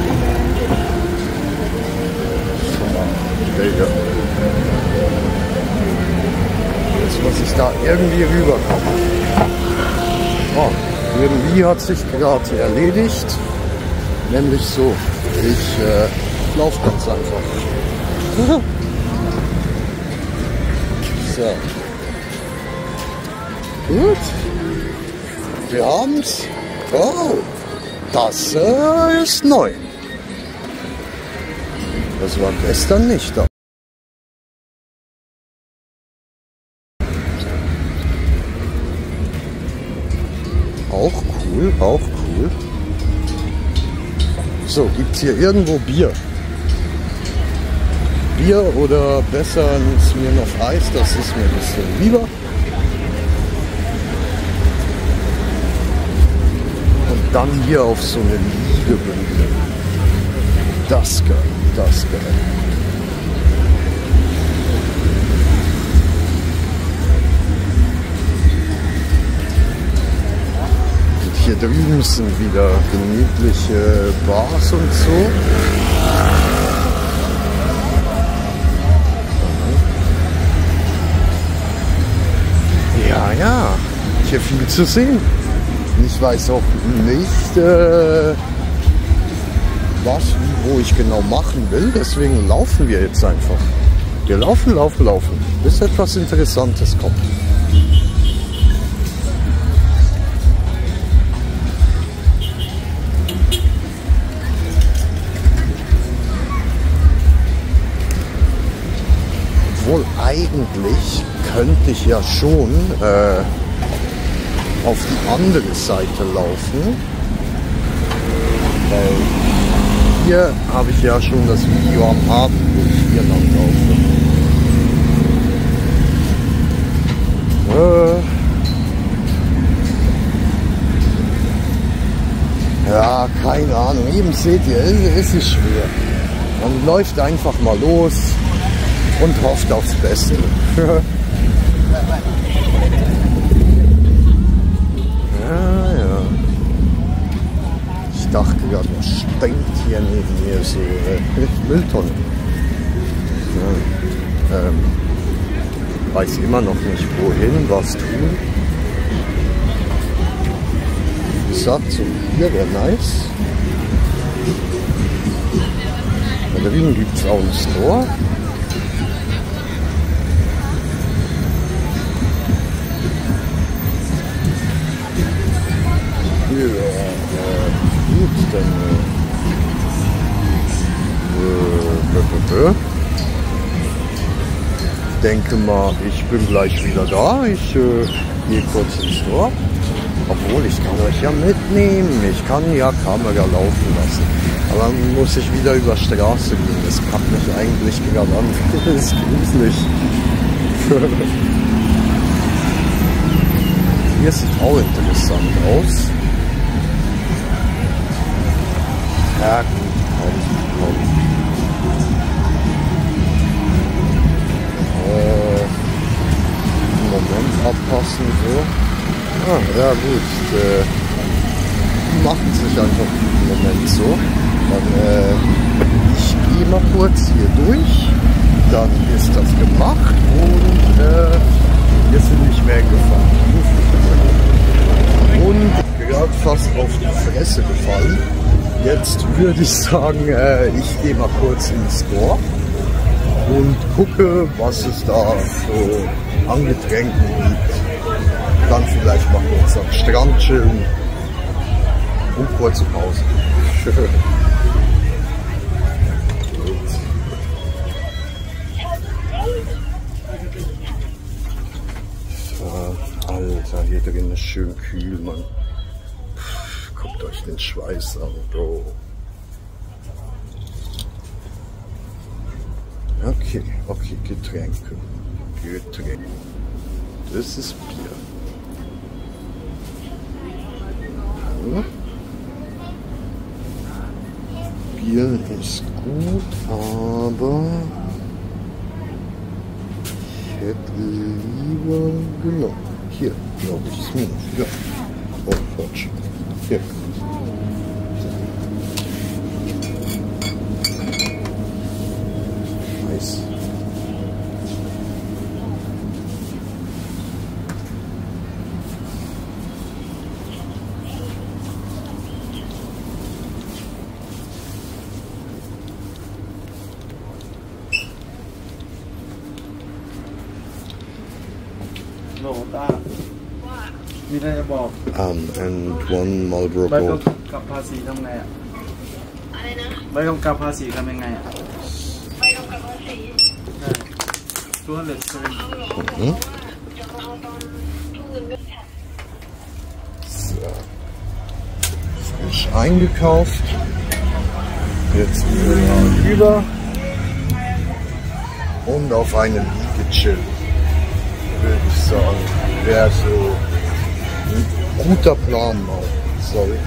Digga. Jetzt muss ich da irgendwie rüberkommen. Oh, irgendwie hat sich gerade erledigt. Nämlich so. Ich laufe ganz einfach. So. Gut. Wir haben's. Oh, das ist neu. Das war gestern nicht da. Auch cool, auch cool. So, gibt es hier irgendwo Bier? Bier oder besser ein Smirnoff Eis, das ist mir ein bisschen lieber. Und dann hier auf so eine Liegebündel. Das geil, das geil. Hier drüben sind wieder gemütliche Bars und so. Ja, hier viel zu sehen. Ich weiß auch nicht, was, wo ich genau machen will. Deswegen laufen wir jetzt einfach. Wir laufen, bis etwas Interessantes kommt. Obwohl eigentlich könnte ich ja schon auf die andere Seite laufen, weil hier habe ich ja schon das Video am Abend, wo ich hier lang laufe. Ja, keine Ahnung, eben seht ihr, es ist schwer. Man läuft einfach mal los und hofft aufs Beste. Ja. Ich dachte gerade, was stinkt hier neben mir so Mülltonne. Ja, weiß immer noch nicht wohin, was tun. Wie gesagt, so hier wäre nice. Da drüben gibt es auch einen Store. Gut, dann denke mal, ich bin gleich wieder da. Ich gehe kurz ins Store. Obwohl, ich kann euch ja mitnehmen. Ich kann ja Kamera laufen lassen. Aber dann muss ich wieder über Straße gehen. Das packt mich eigentlich gerade an. Das ist gruselig. Hier sieht auch interessant aus. Ja, komm. Moment abpassen, so. Ja gut. Die machen sich einfach im Moment so. Dann, ich gehe mal kurz hier durch. Dann ist das gemacht und wir sind nicht mehr gefahren. Und gerade fast auf die Fresse gefallen. Jetzt würde ich sagen, ich gehe mal kurz ins Store und gucke, was es da so an Getränken gibt. Dann vielleicht mal kurz am Strand chillen und kurze Pause. Alter, hier drin ist schön kühl, Mann. Guckt euch den Schweiß an, Bro. Okay, okay, Getränke. Getränke. Das ist Bier. Ja. Bier ist gut, aber ich hätte lieber, genau, hier, glaube ich, ist Minus. Ja. Oh, Quatsch. Hier. Nice.โหลตามีอะไรจะบอก And one Marlboro ใบ Gold. กำกับภาษีทำไงอ่ะอะไรนะใบกำกับภาษีทำยังไงอ่ะใบกำกับภาษีใช่ตัวเหลือเกิน Mhm. So. Frisch eingekauft. Jetzt rüber und auf eine Liege chillen. Würde ich sagen. Wäre so ein guter Plan mal. Sorry.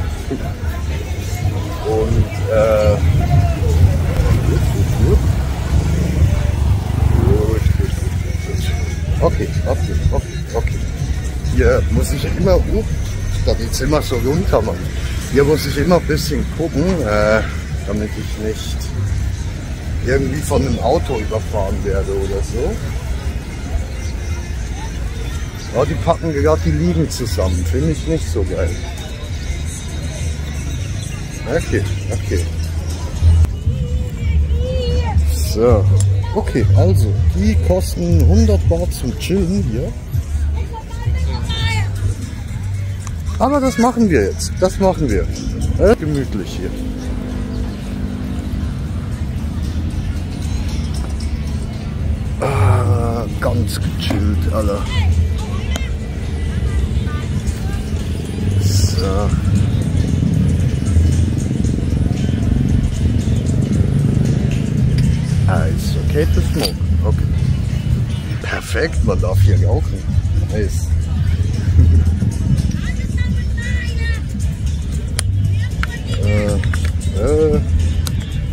Und okay. Hier muss ich immer, da geht's immer so runter, Mann. Hier muss ich immer ein bisschen gucken, damit ich nicht irgendwie von einem Auto überfahren werde oder so. Oh, die packen gerade die Liegen zusammen, finde ich nicht so geil. Okay. So, okay, also, die kosten 100 Baht zum Chillen hier. Aber das machen wir jetzt, das machen wir. Gemütlich hier. Ah, ganz gechillt, Alter. So. Ist okay to smoke. Okay. Perfekt, man darf hier rauchen. Nice.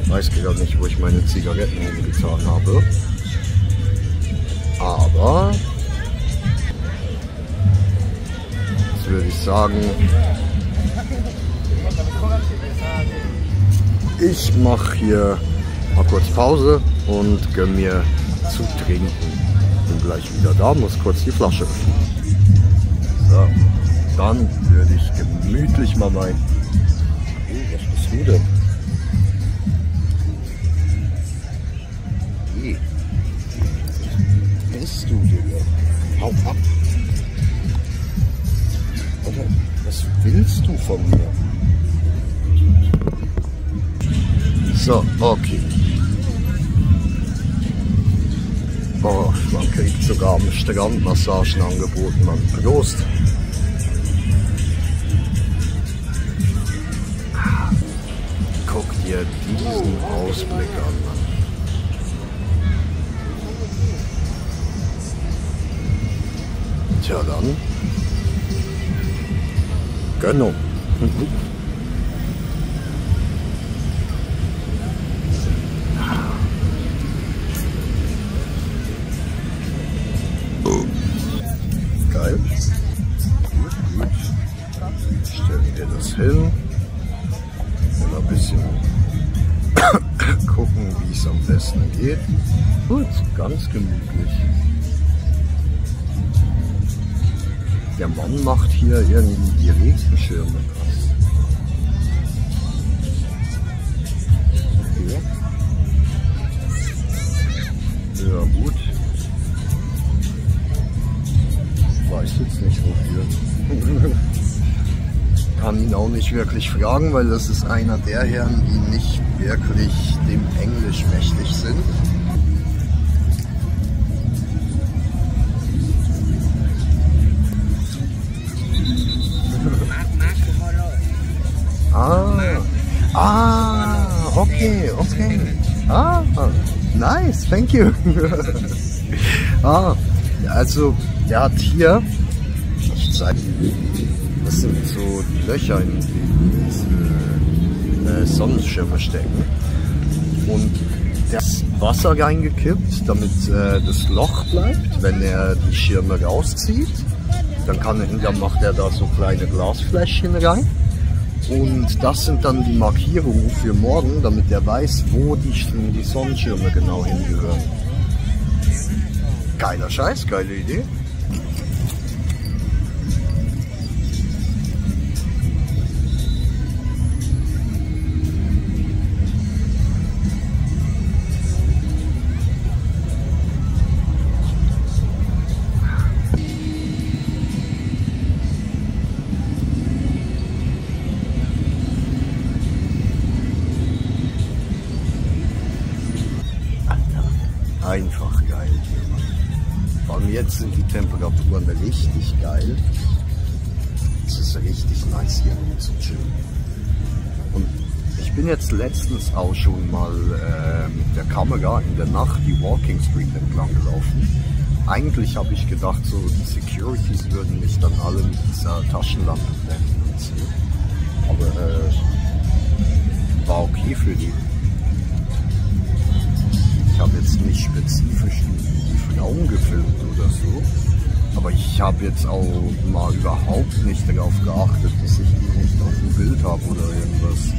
Weiß gerade nicht, wo ich meine Zigaretten hingetan habe. Aber jetzt würde ich sagen, ich mache hier mal kurz Pause und gönn mir zu trinken. Bin gleich wieder da, muss kurz die Flasche öffnen. So, dann würde ich gemütlich mal mein... Was bist du denn? Hey. Was bist du, Digga? Hau ab! Alter, was willst du von mir? So, okay. Oh, man kriegt sogar am Strand Massagen angeboten, Mann. Prost! Guck dir diesen Ausblick an, Mann. Tja, dann. Gönnung. Geil. Gut. Stellen wir das hin. Und ein bisschen gucken, wie es am besten geht. Gut, ganz gemütlich. Der Mann macht hier irgendwie die Regenschirme krass. Okay. Ja gut. Weiß jetzt nicht wofür. Kann ihn auch nicht wirklich fragen, weil das ist einer der Herren, die nicht wirklich dem Englisch mächtig sind. Okay. Ah, nice, thank you. Also, der hat hier, ich zeige, das sind so Löcher, in die diese Sonnenschirme stecken. Und der hat Wasser reingekippt, damit das Loch bleibt, wenn er die Schirme rauszieht. Dann macht er da so kleine Glasfläschchen rein. Und das sind dann die Markierungen für morgen, damit er weiß, wo die Sonnenschirme genau hingehören. Geiler Scheiß, geile Idee. Einfach geil hier, Mann. Vor allem jetzt sind die Temperaturen richtig geil. Es ist richtig nice hier zu chillen. Und ich bin jetzt letztens auch schon mal mit der Kamera in der Nacht die Walking Street entlang gelaufen. Eigentlich habe ich gedacht, so die Securities würden mich dann alle mit dieser Taschenlampe blenden und so. Aber war okay für die. Ich habe jetzt nicht spezifisch die Frauen gefilmt oder so, aber ich habe jetzt auch mal überhaupt nicht darauf geachtet, dass ich die nicht auf dem Bild habe oder irgendwas.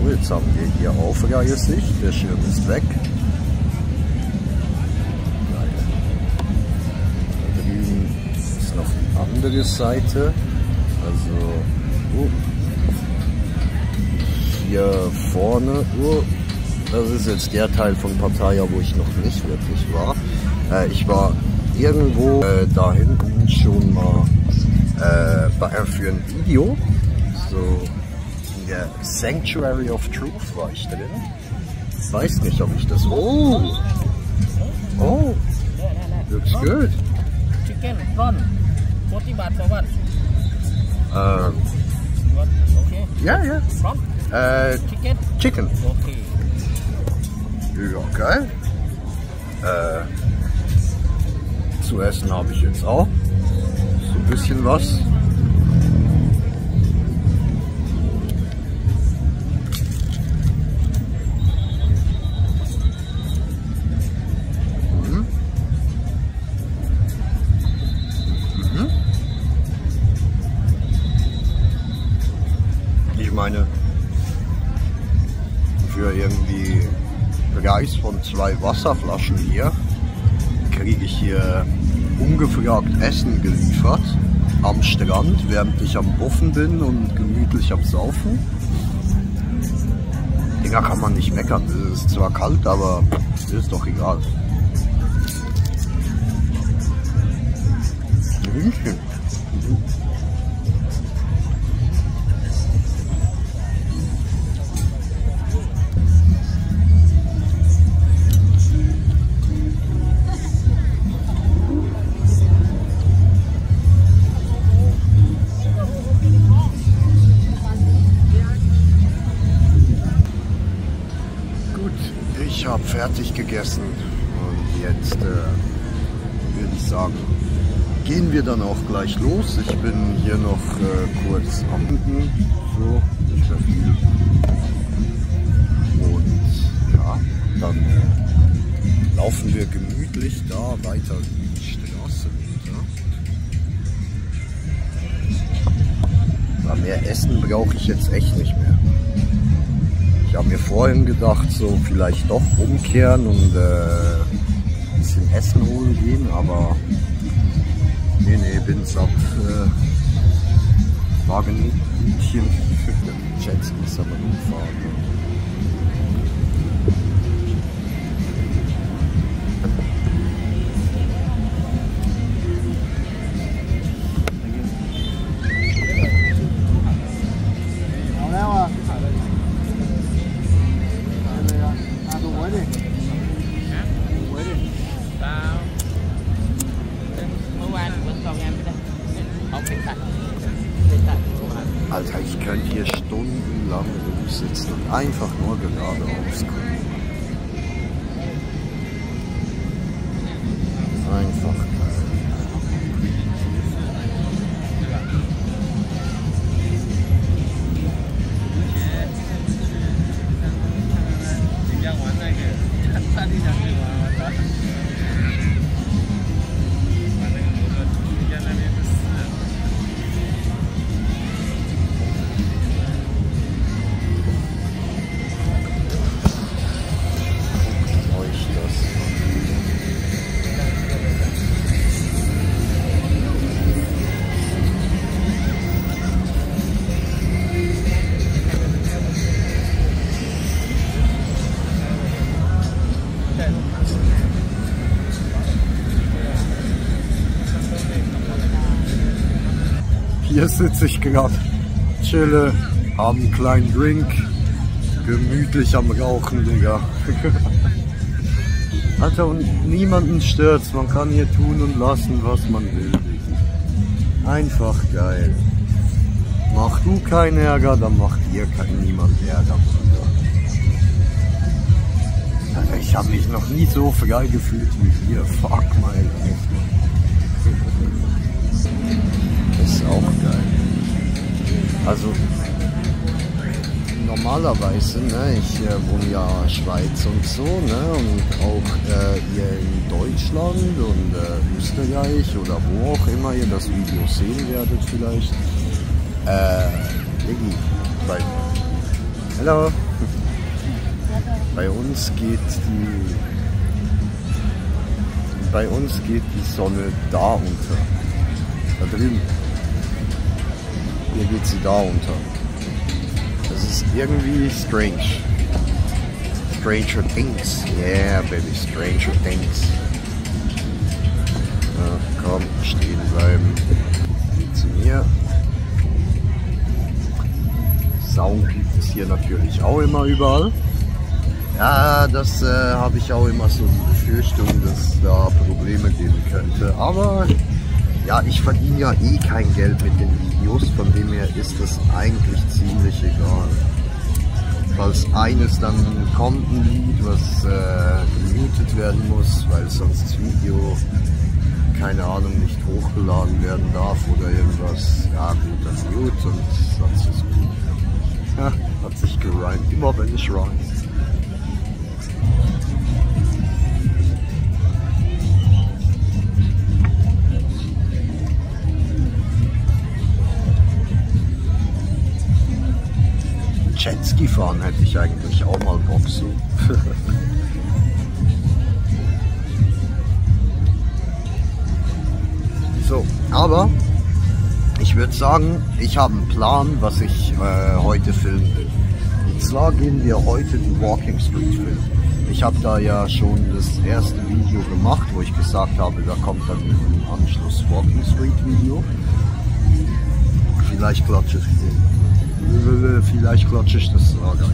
Jetzt haben wir hier Aufreihesicht, der Schirm ist weg. Geil. Da drüben ist noch die andere Seite. Also hier vorne, das ist jetzt der Teil von Pattaya, wo ich noch nicht wirklich war. Ich war irgendwo da hinten schon mal für ein Video. So. Der Sanctuary of Truth war ich drin. Ich weiß nicht, ob ich das... Oh! Looks good. Chicken, prawn. 40 baht for what? Okay. Yeah. Prawn? Chicken? Chicken. Okay. Ja, geil. Zu essen habe ich jetzt auch. So ein bisschen was. Ich meine, für irgendwie Preis von 2 Wasserflaschen hier kriege ich hier ungefragt Essen geliefert am Strand, während ich am Buffen bin und gemütlich am Saufen. Dinger kann man nicht meckern, es ist zwar kalt, aber ist doch egal. Hühnchen. Ich habe fertig gegessen und jetzt würde ich sagen, gehen wir dann auch gleich los. Ich bin hier noch kurz am Unten, so, nicht mehr viel. Und ja, dann laufen wir gemütlich da weiter die Straße runter. mehr Essen brauche ich jetzt echt nicht mehr. Ich habe mir vorhin gedacht, so vielleicht doch umkehren und ein bisschen Essen holen gehen, aber nee, bin satt. Wagenhütchen, Jetskis aber umfahren. Alter, ich könnte hier stundenlang rumsitzen und einfach nur geradeaus gucken. Einfach geil. Hier sitze ich gerade, chille, habe einen kleinen Drink, gemütlich am Rauchen, Digga. Alter, und niemanden stört's, man kann hier tun und lassen, was man will. Einfach geil. Mach du keinen Ärger, dann macht dir niemand Ärger. Alter, ich habe mich noch nie so frei gefühlt wie hier, fuck my life. Das ist auch geil. Also normalerweise, ne, ich wohne ja Schweiz und so, ne, und auch hier in Deutschland und Österreich oder wo auch immer ihr das Video sehen werdet vielleicht. Diggi, hello. Bei uns geht die Sonne da unter. Da drüben. Hier geht sie da unter. Das ist irgendwie strange. Stranger Things. Yeah, baby, Stranger Things. Ja, komm, stehen bleiben. Zu mir. Sound gibt es hier natürlich auch immer überall. Ja, das habe ich auch immer so die Befürchtung, dass da Probleme geben könnte. Aber ja, ich verdiene ja eh kein Geld mit den Videos, von dem her ist das eigentlich ziemlich egal. Falls eines dann kommt, ein Lied, was gemutet werden muss, weil sonst das Video, keine Ahnung, nicht hochgeladen werden darf oder irgendwas, ja gut, dann gut und sonst ist gut. Ja, hat sich gerimt, immer wenn ich rhyme. Jetski fahren hätte ich eigentlich auch mal Bock so. So, aber ich würde sagen, ich habe einen Plan, was ich heute filmen will. Und zwar gehen wir heute die Walking Street filmen. Ich habe da ja schon das erste Video gemacht, wo ich gesagt habe, da kommt dann im Anschluss Walking Street Video. Vielleicht klatsche ich das geil.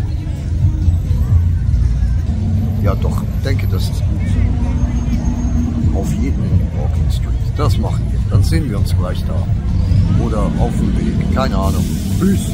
Ja doch, denke, das ist gut. Auf jeden Walking Street. Das machen wir. Dann sehen wir uns gleich da. Oder auf dem Weg. Keine Ahnung. Tschüss.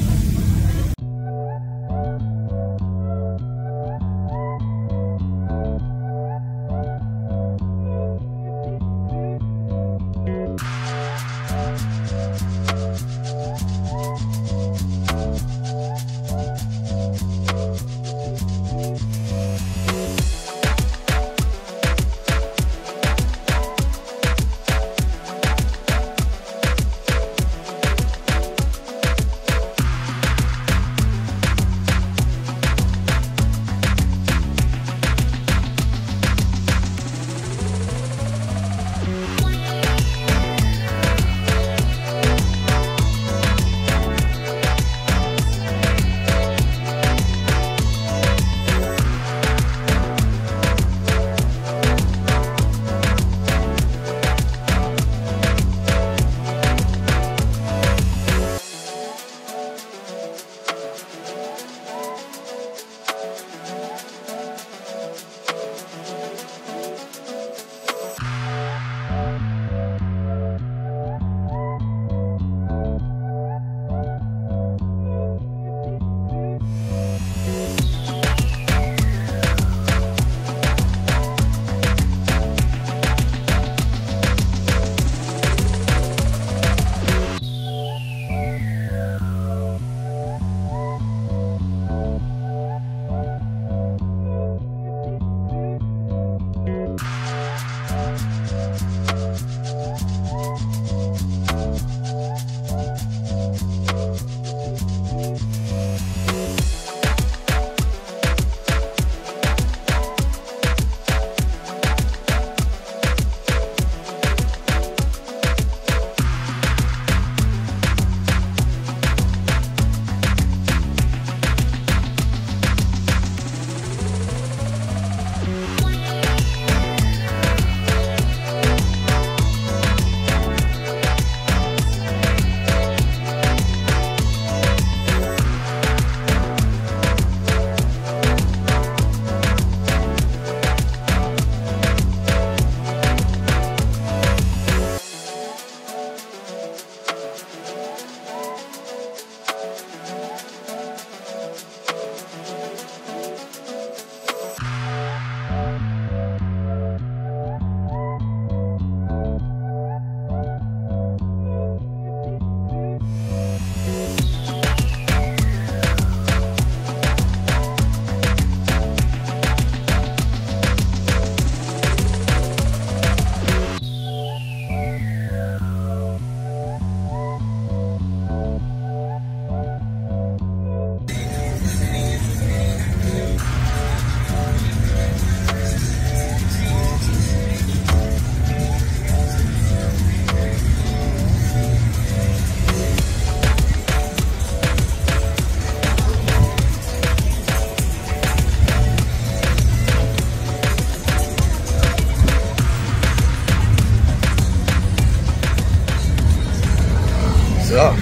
Ja,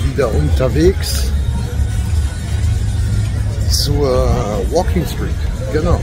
wieder unterwegs zur Walking Street. Genau.